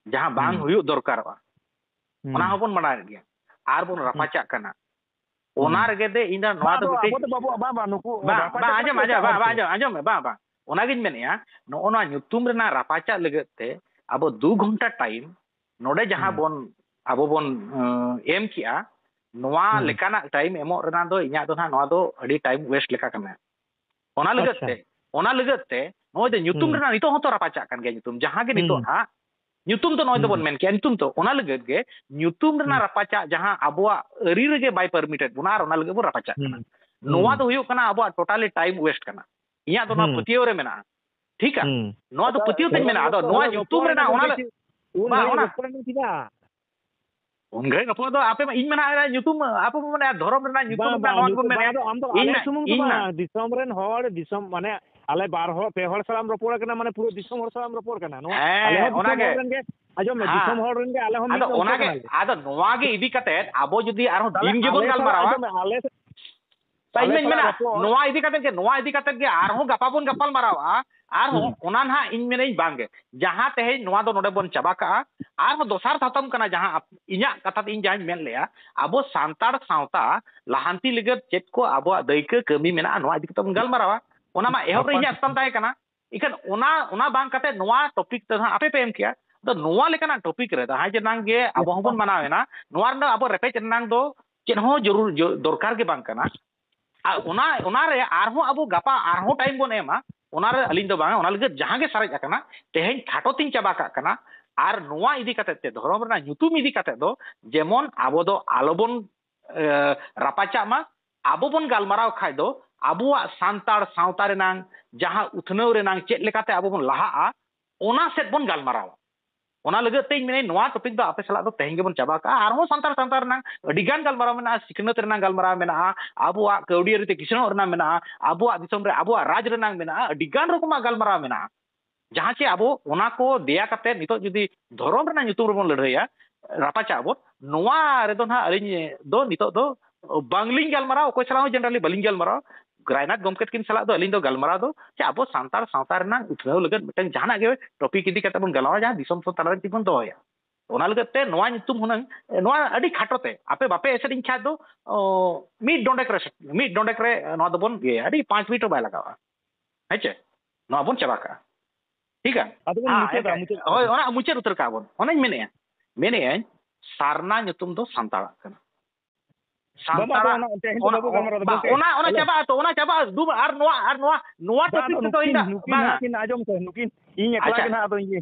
ᱡᱟᱦᱟᱸ ᱵᱟᱝ ᱦᱩᱭᱩᱜ ᱫᱚᱨᱠᱟᱨᱚᱜᱼᱟ, ᱚᱱᱟ ᱦᱚᱸᱵᱚᱱ ᱢᱟᱱᱟᱣᱮᱫ ᱜᱮᱭᱟ᱾ ᱟᱨ ᱵᱚᱱ ᱨᱟᱯᱟᱪᱟᱜ ᱠᱟᱱᱟ᱾ ᱚᱱᱟ ᱨᱮᱜᱮ ᱫᱮ ᱤᱧ ᱫᱚ ᱱᱚᱣᱟ ᱫᱚ ᱢᱤᱫᱴᱤᱡ ᱵᱟᱝ, ᱵᱟᱝ, ᱟᱸᱡᱚᱢ, ᱟᱸᱡᱚᱢ, ᱵᱟᱝ, ᱵᱟᱝ, ᱟᱸᱡᱚᱢ ᱢᱮ, ᱵᱟᱝ, ᱵᱟᱝ᱾ ᱚᱱᱟᱜᱤᱧ ᱢᱮᱱᱮᱫᱼᱟ, ᱱᱚᱜᱼᱚ ᱱᱚᱣᱟ ᱧᱩᱛᱩᱢ ᱨᱮᱱᱟᱜ ᱨᱟᱯᱟᱪᱟᱜ ᱞᱟᱹᱜᱤᱫ ᱛᱮ ᱟᱵᱚ ᱫᱩ ᱜᱷᱚᱱᱴᱟ time ᱱᱚᱰᱮ ᱡᱟᱦᱟᱸ ᱵᱚᱱ, ᱟᱵᱚ ᱵᱚᱱ, ᱮᱸ, ᱮᱢ ᱠᱮᱜᱼᱟ, ᱱᱚᱣᱟ ᱞᱮᱠᱟᱱᱟᱜ time ᱮᱢᱚᱜ ᱨᱮᱱᱟᱜ ᱫᱚ ᱤᱧᱟᱹᱜ ᱫᱚ ᱱᱟᱦᱟᱜ ᱱᱚᱣᱟ ᱫᱚ ᱟᱹᱰᱤ time waste ᱞᱮᱠᱟ ᱠᱟᱱᱟ᱾ ᱚᱱᱟ ᱞᱟᱹᱜᱤᱫ ᱛᱮ, ᱚᱱᱟ ᱞᱟᱹᱜᱤᱫ ᱛᱮ ᱱᱚᱜᱼᱚᱭ ᱡᱮ ᱧᱩᱛᱩᱢ ᱨᱮᱱᱟᱜ ᱱᱤᱛᱚᱜ ᱦᱚᱸᱛᱚ ᱨᱟᱯᱟᱪᱟᱜ ᱠᱟᱱ ᱜᱮᱭᱟ, ᱧᱩᱛᱩᱢ ᱡᱟᱦᱟᱸ ᱜᱮ ᱱᱤᱛᱚᱜ ᱦᱟᱸᱜ, ᱧᱩᱛᱩᱢ ᱫᱚ ᱱᱚᱜᱼᱚᱭ ᱫᱚᱵᱚᱱ ᱢᱮᱱ ᱠᱮᱜᱼᱟ, ᱧᱩᱛᱩᱢ ᱫᱚ ᱚᱱᱟ ᱞᱟᱹᱜᱤᱫ ᱜᱮ, ᱧᱩᱛᱩᱢ ᱨᱮᱱᱟᱜ ᱨᱟᱯᱟᱪᱟᱜ ᱡᱟᱦᱟᱸ ᱟᱵᱚᱣᱟᱜ ᱟᱹᱨᱤ ᱨᱮᱜᱮ ᱵᱟᱭ permitted ᱵᱚᱱᱟ, ᱟᱨ ᱚᱱᱟ ᱞᱟᱹᱜᱤᱫ ᱵᱚᱱ ᱨᱟᱯᱟᱪᱟᱜ ᱠᱟᱱᱟ᱾ ᱱᱚᱣᱟ ᱫᱚ ᱦᱩᱭᱩᱜ ᱠᱟᱱᱟ ᱟᱵᱚᱣᱟᱜ totally time waste ᱠᱟᱱᱟ᱾ ᱤᱧᱟᱹᱜ ᱫᱚ ᱱᱚᱣᱟ ᱯᱟᱹᱛᱭᱟᱹᱣ ᱨᱮ ᱢᱮᱱᱟᱜᱼᱟ᱾ ᱴᱷᱤᱠ ᱟ? ᱱᱚᱣᱟ ᱫᱚ ᱯᱟᱹᱛᱭᱟᱹᱣ ᱛᱤᱧ ᱢᱮᱱᱟᱜᱼᱟ᱾ ᱟᱫᱚ ᱱᱚᱣᱟ ᱧᱩᱛᱩᱢ ᱨᱮᱱᱟᱜ ᱚᱱᱟ ᱞᱮ-, ᱵᱟ, ᱚᱱᱟ ᱩᱱ ᱜᱷᱟᱹᱲᱤᱡ ᱨᱚᱯᱚᱲ ᱫᱚ ᱟᱯᱮ ᱢᱟ ᱤᱧ ᱢᱮᱱᱟ ᱧᱩᱛᱩᱢ, ᱟᱯᱮ ᱯᱮ ᱢᱮᱱᱟ ᱫᱷᱚᱨᱚᱢ ᱨᱮᱱᱟᱜ ᱧᱩᱛᱩᱢ ᱵᱟᱝ, ᱨᱮᱱᱟᱜ ᱵᱟᱝ, ᱱᱚᱣᱟ ᱜᱮᱵᱚᱱ ᱧᱩᱛᱩᱢ ᱢᱮᱱᱟ᱾ ᱵᱟᱝ ᱫᱚ ᱟᱢ ᱫᱚ ᱤᱧ ᱟᱞᱮ ᱢᱮ-, ᱥᱩᱢᱩᱝ ᱫᱚ ᱤᱧ ᱢᱮ-, ᱵᱟᱝ, ᱫᱤᱥᱚᱢ ᱨᱮᱱ ᱦᱚᱲ, ᱫᱤᱥᱚᱢ ᱢᱟᱱᱮ ᱟᱞᱮ ᱵᱟᱨ ᱦᱚᱲ, ᱯᱮ ᱦᱚᱲ ᱥᱟᱞᱟᱜ ᱮᱢ ᱨᱚᱯᱚᱲ ᱠᱟᱱᱟ, ᱢᱟᱱᱮ ᱯᱩᱨᱟᱹ ᱫᱤᱥᱚᱢ ᱦᱚᱲ ᱥᱟᱞᱟᱜ ᱮᱢ ᱨᱚᱯᱚᱲ ᱠᱟᱱᱟ᱾ ᱱᱚᱣᱟ ᱦᱮᱸ, ᱟᱞᱮ ᱦᱚᱸ ᱫᱤᱥᱚᱢ ᱚᱱᱟᱜᱮ᱾ ᱦᱚᱲ ᱨᱮᱱ ᱜᱮ, ᱟᱸᱡᱚᱢ ᱢᱮ, ᱦᱮᱸ᱾ ᱫᱤᱥᱚᱢ ᱦᱚᱲ ᱨᱮᱱ ᱜᱮ ᱟᱞᱮ ᱦᱚᱸ ᱢᱤᱫ ᱟᱫᱚ ᱚᱱᱠᱟ ᱚᱱᱟᱜᱮ, ᱠᱟᱱᱟᱞᱮ᱾ ᱟᱫᱚ ᱱᱚᱣᱟ ᱜᱮ ᱤᱫᱤ ᱠᱟᱛᱮ ᱟᱵᱚ ᱡᱩᱫᱤ ᱟᱨᱦᱚᱸ ᱛᱟᱦᱞᱮ ᱫᱤᱱ ᱜᱮᱵᱚᱱ ᱟᱞᱮ ᱥᱟᱞᱟᱜ, ᱜᱟᱞᱢᱟᱨᱟᱣᱟ, ᱟᱸᱡᱚᱢ ᱢᱮ, ᱟᱞᱮ ᱥᱮᱫ ᱛᱟᱭ ᱟᱞᱮ ᱤᱧ ᱢᱮᱱᱟ, ᱥᱟᱞᱟᱜ ᱨᱚᱯᱚᱲ᱾ ᱱᱚᱣᱟ ᱤᱫᱤ ᱠᱟᱛᱮ ᱜᱮ, ᱱᱚᱣᱟ ᱤᱫᱤ ᱠᱟᱛᱮ ᱜᱮ ᱟᱨᱦᱚᱸ ᱜᱟᱯᱟ ᱵᱚᱱ ᱜᱟᱯᱟᱞ ᱢᱟᱨᱟᱣᱟ᱾ ᱟᱨᱦᱚᱸ ᱦᱩᱸ᱾ ᱚᱱᱟ ᱱᱟᱦᱟᱜ ᱤᱧ ᱢᱮᱱᱟᱹᱧ ᱵᱟᱝ ᱜᱮ, ᱡᱟᱦᱟᱸ ᱛᱮᱦᱮᱧ ᱱᱚᱣᱟ ᱫᱚ ᱱᱚᱰᱮ ᱵᱚᱱ ᱪᱟᱵᱟ ᱠᱟᱜᱼᱟ᱾ ᱟᱨᱦᱚᱸ ᱫᱚᱥᱟᱨ ᱥᱟᱛᱟᱢ ᱠᱟᱱᱟ, ᱡᱟᱦᱟᱸ ᱟᱯ-, ᱤᱧᱟᱹᱜ ᱠᱟᱛᱷᱟ ᱛᱮ ᱤᱧ ᱡᱟᱦᱟᱸᱧ ᱢᱮᱱ ᱞᱮᱜᱼᱟ, ᱟᱵᱚ ᱥᱟᱱᱛᱟᱲ ᱥᱟᱶᱛᱟ ᱞᱟᱦᱟᱱᱛᱤ ᱞᱟᱹᱜᱤᱫ ᱪᱮᱫ ᱠᱚ ᱟᱵᱚᱣᱟᱜ ᱫᱟᱹᱭᱠᱟᱹ ᱠᱟᱹᱢᱤ ᱢᱮᱱᱟᱜᱼᱟ, ᱱᱚᱣᱟ ᱤᱫᱤ ᱠᱟᱛᱮ ᱵᱚᱱ ᱜᱟᱞᱢᱟᱨᱟᱣᱟ᱾ ᱚᱱᱟ ᱢᱟ ᱮᱦᱚᱵ ᱨᱮ ᱤᱧᱟᱹᱜ ᱥᱟᱛᱟᱢ ᱛᱟᱦᱮᱸ ᱠᱟᱱᱟ᱾ ᱤᱠᱷᱟᱹᱱ ᱚᱱᱟ, ᱚᱱᱟ ᱵᱟᱝ ᱠᱟᱛᱮ ᱱᱚᱣᱟ topic ᱛᱮ ᱱᱟᱦᱟᱜ ᱟᱯᱮ ᱯᱮ ᱮᱢ ᱠᱮᱜᱼᱟ᱾ ᱟᱫᱚ ᱱᱚᱣᱟ ᱞᱮᱠᱟᱱᱟᱜ topic ᱨᱮ ᱡᱟᱦᱟᱸᱭ ᱡᱮ ᱱᱟᱝ ᱜᱮ ᱟᱵᱚ ᱦᱚᱸᱵᱚᱱ ᱢᱟᱱᱟᱣ ᱮᱱᱟ, ᱱᱚᱣᱟ ᱨᱮᱱᱟᱜ ᱟᱵᱚ ᱨᱮᱯᱮᱡ ᱨᱮᱱᱟᱝ ᱫᱚ ᱪᱮᱫ ᱦᱚᱸ ᱡᱚᱨᱩᱨ, ᱡᱚ-, ᱫᱚᱨᱠᱟᱨ ᱜᱮ ᱵᱟᱝ ᱠᱟᱱᱟ᱾ ᱟᱨ ᱚᱱᱟ, ᱚᱱᱟ ᱨᱮ ᱟᱨᱦᱚᱸ ᱟᱵᱚ ᱜᱟᱯᱟ ᱟᱨᱦᱚᱸ time ᱵᱚᱱ ᱮᱢᱟ, ᱚᱱᱟ ᱨᱮ ᱟᱹᱞᱤᱧ ᱫᱚ ᱵᱟᱝ, ᱚᱱᱟ ᱞᱟᱹᱜᱤᱫ ᱡᱟᱦᱟᱸ ᱜᱮ ᱥᱟᱨᱮᱡ ᱟᱠᱟᱱᱟ, ᱛᱮᱦᱮᱧ ᱠᱷᱟᱴᱚ ᱛᱤᱧ ᱪᱟᱵᱟ ᱠᱟᱜ ᱠᱟᱱᱟ᱾ ᱟᱨ ᱱᱚᱣᱟ ᱤᱫᱤ ᱠᱟᱛᱮ ᱛᱮ, ᱫᱷᱚᱨᱚᱢ ᱨᱮᱱᱟᱜ ᱧᱩᱛᱩᱢ ᱤᱫᱤ ᱠᱟᱛᱮ ᱫᱚ ᱡᱮᱢᱚᱱ ᱟᱵᱚ ᱫᱚ ᱟᱞᱚᱵᱚᱱ, ᱮ, ᱨᱟᱯᱟᱪᱟᱜ ᱢᱟ, ᱟᱵᱚ ᱵᱚᱱ ᱜᱟᱞᱢᱟᱨᱟᱣ ᱠᱷᱟᱡ ᱫᱚ ᱟᱵᱚᱣᱟᱜ ᱥᱟᱱᱛᱟᱲ ᱥᱟᱶᱛᱟ ᱨᱮᱱᱟᱝ ᱡᱟᱦᱟᱸ ᱩᱛᱱᱟᱹᱣ ᱨᱮᱱᱟᱝ ᱪᱮᱫ ᱞᱮᱠᱟᱛᱮ ᱟᱵᱚ ᱵᱚᱱ ᱞᱟᱦᱟᱜᱼᱟ, ᱚᱱᱟ ᱥᱮᱫ ᱵᱚᱱ ᱜᱟᱞᱢᱟᱨᱟᱣᱟ᱾ ᱚᱱᱟ ᱞᱟᱹᱜᱤᱫ ᱛᱮ ᱤᱧ ᱢᱮᱱᱟᱹᱧ, ᱱᱚᱣᱟ topic ᱫᱚ ᱟᱯᱮ ᱥᱟᱞᱟᱜ ᱫᱚ ᱛᱮᱦᱮᱧ ᱜᱮᱵᱚᱱ ᱪᱟᱵᱟ ᱠᱟᱜᱼᱟ᱾ ᱟᱨᱦᱚᱸ ᱥᱟᱱᱛᱟᱲ ᱥᱟᱶᱛᱟ ᱨᱮᱱᱟᱝ ᱟᱹᱰᱤ ᱜᱟᱱ ᱜᱟᱞᱢᱟᱨᱟᱣ ᱢᱮᱱᱟᱜᱼᱟ, ᱥᱤᱠᱷᱱᱟᱹᱛ ᱨᱮᱱᱟᱝ ᱜᱟᱞᱢᱟᱨᱟᱣ ᱢᱮᱱᱟᱜᱼᱟ, ᱟᱵᱚᱣᱟᱜ ᱠᱟᱹᱣᱰᱤ ᱟᱹᱨᱤ ᱛᱮ ᱠᱤᱥᱟᱹᱬᱚᱜ ᱨᱮᱱᱟᱝ ᱢᱮᱱᱟᱜᱼᱟ, ᱟᱵᱚᱣᱟᱜ ᱫᱤᱥᱚᱢ ᱨᱮ ᱟᱵᱚᱣᱟᱜ ᱨᱟᱡᱽ ᱨᱮᱱᱟᱝ ᱢᱮᱱᱟᱜᱼᱟ, ᱟᱹᱰᱤ ᱜᱟᱱ ᱨᱚᱠᱚᱢᱟᱜ ᱜᱟᱞᱢᱟᱨᱟᱣ ᱢᱮᱱᱟᱜᱼᱟ᱾ ᱡᱟᱦᱟᱸ ᱪᱮ ᱟᱵᱚ ᱚᱱᱟ ᱠᱚ ᱫᱮᱭᱟ ᱠᱟᱛᱮ ᱱᱤᱛᱚᱜ ᱡᱩᱫᱤ ᱫᱷᱚᱨᱚᱢ ᱨᱮᱱᱟᱜ ᱧᱩᱛᱩᱢ ᱨᱮᱵᱚᱱ ᱞᱟᱹᱲᱦᱟᱹᱭᱟ, ᱨᱟᱯᱟᱪᱟᱜ ᱟᱵᱚᱱ, ᱱᱚᱣᱟ ᱨᱮᱫᱚ ᱱᱟᱦᱟᱜ ᱟᱹᱞᱤᱧ ᱫᱚ ᱱᱤᱛᱚᱜ ᱫᱚ ᱵᱟᱝᱞᱤᱧ ᱜᱟᱞᱢᱟᱨᱟᱣᱟ, ᱚᱠᱚᱭ ᱥᱟᱞᱟᱜ ᱦᱚᱸ generally ᱵᱟᱹᱞᱤᱧ ᱜᱟᱞᱢᱟᱨᱟᱣᱟ᱾ ᱜᱨᱟᱭᱱᱟᱛᱷ ᱜᱚᱢᱠᱮ ᱛᱟᱹᱠᱤᱱ ᱥᱟᱞᱟᱜ ᱫᱚ ᱟᱹᱞᱤᱧ ᱫᱚ ᱜᱟᱞᱢᱟᱨᱟᱣ ᱫᱚ ᱡᱮ ᱟᱵᱚ ᱥᱟᱱᱛᱟᱲ ᱥᱟᱶᱛᱟ ᱨᱮᱱᱟᱜ ᱩᱛᱱᱟᱹᱣ ᱞᱟᱹᱜᱤᱫ ᱢᱤᱫᱴᱟᱝ ᱡᱟᱦᱟᱱᱟᱜ ᱜᱮ ᱴᱚᱯᱤᱠ ᱤᱫᱤ ᱠᱟᱛᱮ ᱵᱚᱱ ᱜᱟᱞᱢᱟᱨᱟᱣᱟ, ᱡᱟᱦᱟᱸ ᱫᱤᱥᱚᱢ ᱥᱟᱶᱛᱟ ᱨᱮ ᱵᱚᱱ ᱫᱚᱦᱚᱭᱟ᱾ ᱚᱱᱟ ᱞᱟᱹᱜᱤᱫ ᱛᱮ ᱱᱚᱣᱟ ᱧᱩᱛᱩᱢ ᱦᱩᱱᱟᱹᱝ, ᱱᱚᱣᱟ ᱟᱹᱰᱤ ᱠᱷᱟᱴᱚ ᱛᱮ, ᱟᱯᱮ ᱵᱟᱯᱮ ᱮᱥᱮᱫ ᱤᱧ ᱠᱷᱟᱡ ᱫᱚ, ᱚ, ᱢᱤᱫ ᱰᱚᱸᱰᱮᱠ ᱨᱮ, ᱢᱤᱫ ᱰᱚᱸᱰᱮᱠ ᱨᱮ ᱱᱚᱣᱟ ᱫᱚᱵᱚᱱ ᱤᱭᱟᱹᱭᱟ, ᱟᱹᱰᱤ ᱯᱟᱸᱪ ᱢᱤᱱᱤᱴ ᱦᱚᱸ ᱵᱟᱭ ᱞᱟᱜᱟᱣᱟ᱾ ᱦᱮᱸ ᱪᱮ? ᱱᱚᱣᱟ ᱵᱚᱱ ᱪᱟᱵᱟ ᱠᱟᱜᱼᱟ᱾ ᱴᱷᱤᱠᱟ? ᱟᱫᱚ ᱵᱚᱱ ᱦᱮᱸ, ᱢᱩᱪᱟᱹᱫᱟ, ᱮᱱᱠᱷᱟᱱ, ᱢᱩᱪᱟᱹᱫ ᱦᱳᱭ, ᱠᱟᱜᱼᱟ᱾ ᱚᱱᱟ ᱢᱩᱪᱟᱹᱫ ᱩᱛᱟᱹᱨ ᱠᱟᱜᱼᱟ ᱵᱚᱱ᱾ ᱚᱱᱟᱧ ᱢᱮᱱᱮᱫᱼᱟ, ᱢᱮᱱᱮᱫᱼᱟᱹᱧ, ᱥᱟᱨᱱᱟ ᱧᱩᱛᱩᱢ ᱫᱚ ᱥᱟᱱᱛᱟᱲᱟᱜ ᱠᱟᱱᱟ᱾ ᱵᱟᱵᱟ, ᱟᱫᱚ ᱥᱟᱱᱛᱟᱲᱟᱜ, ᱚᱱᱟ, ᱛᱮᱦᱮᱧ ᱫᱚ ᱚᱱᱟ, ᱵᱟᱵᱚ ᱜᱟᱞᱢᱟᱨᱟᱣ ᱫᱟ, ᱵᱟ, ᱵᱚᱞᱛᱮ ᱚᱱᱟ, ᱚᱱᱟ ᱟᱞᱮ ᱪᱟᱵᱟᱜᱼᱟ ᱛᱚ, ᱚᱱᱟ ᱪᱟᱵᱟᱜᱼᱟ᱾ ᱫᱩ, ᱟᱨ ᱱᱚᱣᱟ, ᱟᱨ ᱱᱚᱣᱟ, ᱱᱚᱣᱟ ᱵᱟᱝ, topic ᱟᱫᱚ ᱛᱮᱫᱚ ᱤᱧ ᱱᱩᱠᱤᱱ, ᱫᱚ, ᱱᱩᱠᱤᱱ ᱵᱟᱝᱟ᱾ ᱦᱟᱸᱜ ᱠᱤᱱ ᱟᱸᱡᱚᱢ ᱠᱚ, ᱱᱩᱠᱤᱱ, ᱤᱧ ᱮᱠᱞᱟ ᱟᱪᱪᱷᱟ᱾ ᱜᱮ ᱱᱟᱦᱟᱜ, ᱟᱫᱚ ᱤᱧ ᱜᱮ,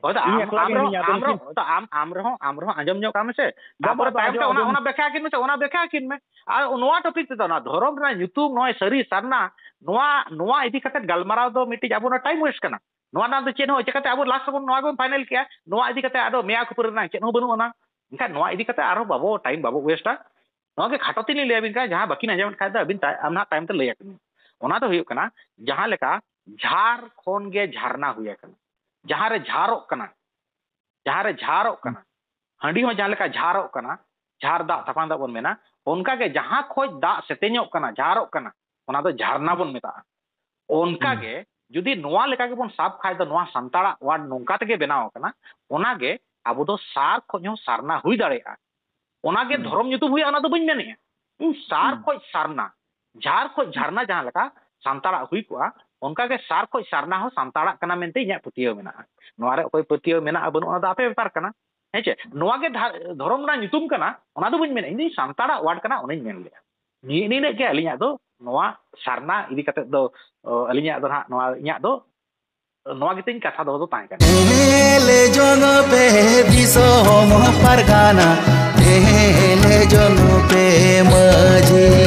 ᱦᱳᱭ, ᱟᱫᱚ ᱤᱧ ᱟᱢ, ᱮᱠᱞᱟ ᱟᱢ ᱜᱮ ᱨᱮᱦᱚᱸ, ᱢᱤᱱᱟᱹᱧᱟ, ᱟᱫᱚ ᱟᱢ ᱱᱩᱠᱤᱱ ᱨᱮᱦᱚᱸ, ᱟᱫᱚ ᱟᱢ, ᱟᱢ ᱨᱮᱦᱚᱸ, ᱟᱢ ᱨᱮᱦᱚᱸ ᱟᱸᱡᱚᱢ ᱧᱚᱜ ᱠᱟᱜ ᱢᱮᱥᱮ᱾ ᱵᱟᱵᱟ, ᱛᱟᱨᱯᱚᱨᱮ ᱟᱫᱚ ᱛᱟᱭᱚᱢ ᱛᱮ ᱟᱸᱡᱚᱢ, ᱚᱱᱟ, ᱟᱸᱡᱚᱢ᱾ ᱚᱱᱟ ᱵᱮᱠᱷᱟ ᱟᱹᱠᱤᱱ ᱢᱮᱥᱮ, ᱚᱱᱟ ᱵᱮᱠᱷᱟ ᱟᱹᱠᱤᱱ ᱢᱮ᱾ ᱟᱨ ᱱᱚᱣᱟ topic ᱛᱮᱫᱚ, ᱚᱱᱟ ᱫᱷᱚᱨᱚᱢ ᱨᱮᱱᱟᱜ ᱧᱩᱛᱩᱢ, ᱱᱚᱜᱼᱚᱭ ᱥᱟᱹᱨᱤ ᱥᱟᱨᱱᱟ, ᱱᱚᱣᱟ, ᱱᱚᱣᱟ ᱤᱫᱤ ᱠᱟᱛᱮ ᱜᱟᱞᱢᱟᱨᱟᱣ ᱫᱚ ᱢᱤᱫᱴᱤᱡ ᱟᱵᱚ ᱚᱱᱟ time waste ᱠᱟᱱᱟ᱾ ᱱᱚᱣᱟ ᱨᱮᱱᱟᱜ ᱫᱚ ᱪᱮᱫ ᱦᱚᱸ ᱪᱤᱠᱟᱹᱛᱮ ᱟᱵᱚ last ᱨᱮᱵᱚᱱ ᱱᱚᱣᱟ ᱜᱮᱵᱚᱱ final ᱠᱮᱜᱼᱟ, ᱱᱚᱣᱟ ᱤᱫᱤ ᱠᱟᱛᱮ ᱟᱫᱚ ᱢᱮᱭᱟ ᱠᱷᱟᱹᱯᱟᱹᱨᱤ ᱨᱮᱱᱟᱜ ᱪᱮᱫ ᱦᱚᱸ ᱵᱟᱹᱱᱩᱜ ᱟᱱᱟ᱾ ᱮᱱᱠᱷᱟᱱ ᱱᱚᱣᱟ ᱤᱫᱤ ᱠᱟᱛᱮ ᱟᱨᱦᱚᱸ ᱵᱟᱵᱚ time ᱵᱟᱵᱚ wasteᱟ᱾ ᱱᱚᱣᱟ ᱜᱮ ᱠᱷᱟᱴᱚ ᱛᱮᱞᱤᱧ ᱞᱟᱹᱭ ᱟᱵᱤᱱ ᱠᱟᱱᱟ, ᱡᱟᱦᱟᱸ ᱵᱟᱹᱠᱤᱱ ᱟᱸᱡᱚᱢᱮᱫ ᱠᱷᱟᱡ ᱫᱚ ᱟᱹᱵᱤᱱ ᱛᱟᱭ-, ᱟᱢ ᱱᱟᱦᱟᱜ ᱛᱟᱭᱚᱢ ᱛᱮ ᱞᱟᱹᱭ ᱟᱠᱚ ᱵᱤᱱ᱾ ᱚᱱᱟ ᱫᱚ ᱦᱩᱭᱩᱜ ᱠᱟᱱᱟ, ᱡᱟᱦᱟᱸ ᱞᱮᱠᱟ ᱡᱷᱟᱨ ᱠᱷᱚᱱ ᱜᱮ ᱡᱷᱟᱨᱱᱟ ᱦᱩᱭ ᱟᱠᱟᱱᱟ, ᱡᱟᱦᱟᱸ ᱨᱮ ᱡᱷᱟᱨᱚᱜ ᱠᱟᱱᱟ, ᱡᱟᱦᱟᱸ ᱨᱮ ᱡᱷᱟᱨᱚᱜ ᱠᱟᱱᱟ, ᱦᱟᱺᱰᱤ ᱦᱚᱸ ᱡᱟᱦᱟᱸ ᱞᱮᱠᱟ ᱡᱷᱟᱨᱚᱜ ᱠᱟᱱᱟ, ᱡᱷᱟᱨ ᱫᱟᱜ, ᱛᱟᱯᱟᱱ ᱫᱟᱜ ᱵᱚᱱ ᱢᱮᱱᱟ, ᱚᱱᱠᱟ ᱜᱮ ᱡᱟᱦᱟᱸ ᱠᱷᱚᱡ ᱫᱟᱜ ᱥᱮᱛᱮᱧᱚᱜ ᱠᱟᱱᱟ, ᱡᱷᱟᱨᱚᱜ ᱠᱟᱱᱟ, ᱚᱱᱟ ᱫᱚ ᱡᱷᱟᱨᱱᱟ ᱵᱚᱱ ᱢᱮᱛᱟᱜᱼᱟ᱾ ᱚᱱᱠᱟ ᱦᱩᱸ᱾ ᱜᱮ ᱡᱩᱫᱤ ᱱᱚᱣᱟ ᱞᱮᱠᱟ ᱜᱮᱵᱚᱱ ᱥᱟᱵ ᱠᱷᱟᱡ ᱫᱚ ᱱᱚᱣᱟ ᱥᱟᱱᱛᱟᱲᱟᱜ word ᱱᱚᱝᱠᱟ ᱛᱮᱜᱮ ᱵᱮᱱᱟᱣ ᱟᱠᱟᱱᱟ, ᱚᱱᱟ ᱜᱮ ᱟᱵᱚ ᱫᱚ ᱥᱟᱨ ᱠᱷᱚᱡ ᱦᱚᱸ ᱥᱟᱨᱱᱟ ᱦᱩᱭ ᱫᱟᱲᱮᱭᱟᱜᱼᱟ᱾ ᱚᱱᱟ ᱜᱮ ᱦᱩᱸ᱾ ᱫᱷᱚᱨᱚᱢ ᱧᱩᱛᱩᱢ ᱦᱩᱭᱩᱜᱼᱟ, ᱚᱱᱟ ᱫᱚ ᱵᱟᱹᱧ ᱢᱮᱱᱮᱜᱼᱟ᱾ ᱤᱧ ᱥᱟᱨ ᱦᱩᱸ᱾ ᱠᱷᱚᱡ ᱥᱟᱨᱱᱟ, ᱡᱷᱟᱨ ᱠᱷᱚᱡ ᱡᱷᱟᱨᱱᱟ ᱡᱟᱦᱟᱸ ᱞᱮᱠᱟ ᱥᱟᱱᱛᱟᱲᱟᱜ ᱦᱩᱭ ᱠᱚᱜᱼᱟ, ᱚᱱᱠᱟ ᱜᱮ ᱥᱟᱨ ᱠᱷᱚᱡ ᱥᱟᱨᱱᱟ ᱦᱚᱸ ᱥᱟᱱᱛᱟᱲᱟᱜ ᱠᱟᱱᱟ ᱢᱮᱱᱛᱮ ᱤᱧᱟᱹᱜ ᱯᱟᱹᱛᱭᱟᱹᱣ ᱢᱮᱱᱟᱜᱼᱟ᱾ ᱱᱚᱣᱟ ᱨᱮ ᱚᱠᱚᱭ ᱯᱟᱹᱛᱭᱟᱹᱣ ᱢᱮᱱᱟᱜᱼᱟ ᱵᱟᱹᱱᱩᱜᱼᱟ, ᱚᱱᱟ ᱫᱚ ᱟᱯᱮ ᱵᱮᱯᱟᱨ ᱠᱟᱱᱟ᱾ ᱦᱮᱸ ᱪᱮ? ᱱᱚᱣᱟ ᱜᱮ ᱫᱷᱟ-, ᱫᱷᱚᱨᱚᱢ ᱨᱮᱱᱟᱜ ᱧᱩᱛᱩᱢ ᱠᱟᱱᱟ, ᱚᱱᱟ ᱫᱚ ᱵᱟᱹᱧ ᱢᱮᱱᱟ, ᱤᱧ ᱫᱚᱧ ᱥᱟᱱᱛᱟᱲᱟᱜ word ᱠᱟᱱᱟ, ᱚᱱᱟᱧ ᱢᱮᱱ ᱞᱮᱜᱼᱟ᱾ ᱱᱤᱭᱟᱹ, ᱱᱤᱱᱟᱹᱜ ᱜᱮ ᱟᱹᱞᱤᱧᱟᱜ ᱫᱚ ᱱᱚᱣᱟ ᱥᱟᱨᱱᱟ ᱤᱫᱤ ᱠᱟᱛᱮᱫ ᱫᱚ, ᱚ, ᱟᱹᱞᱤᱧᱟᱜ ᱫᱚ ᱱᱟᱦᱟᱜ ᱱᱚᱣᱟ ᱤᱧᱟᱹᱜ ᱫᱚ ᱱᱚᱣᱟ ᱜᱮᱛᱤᱧ ᱠᱟᱛᱷᱟ ᱫᱚᱦᱚ ᱫᱚ ᱛᱟᱦᱮᱸ ᱠᱟᱱᱟ᱾ ᱮᱞᱮ ᱡᱚᱱᱚ ᱯᱮ ᱫᱤᱥᱚᱢ ᱯᱟᱨᱜᱟᱱᱟ, ᱮᱞᱮ ᱡᱚᱱᱚ ᱯᱮ ᱢᱟᱹᱡᱷᱤ᱾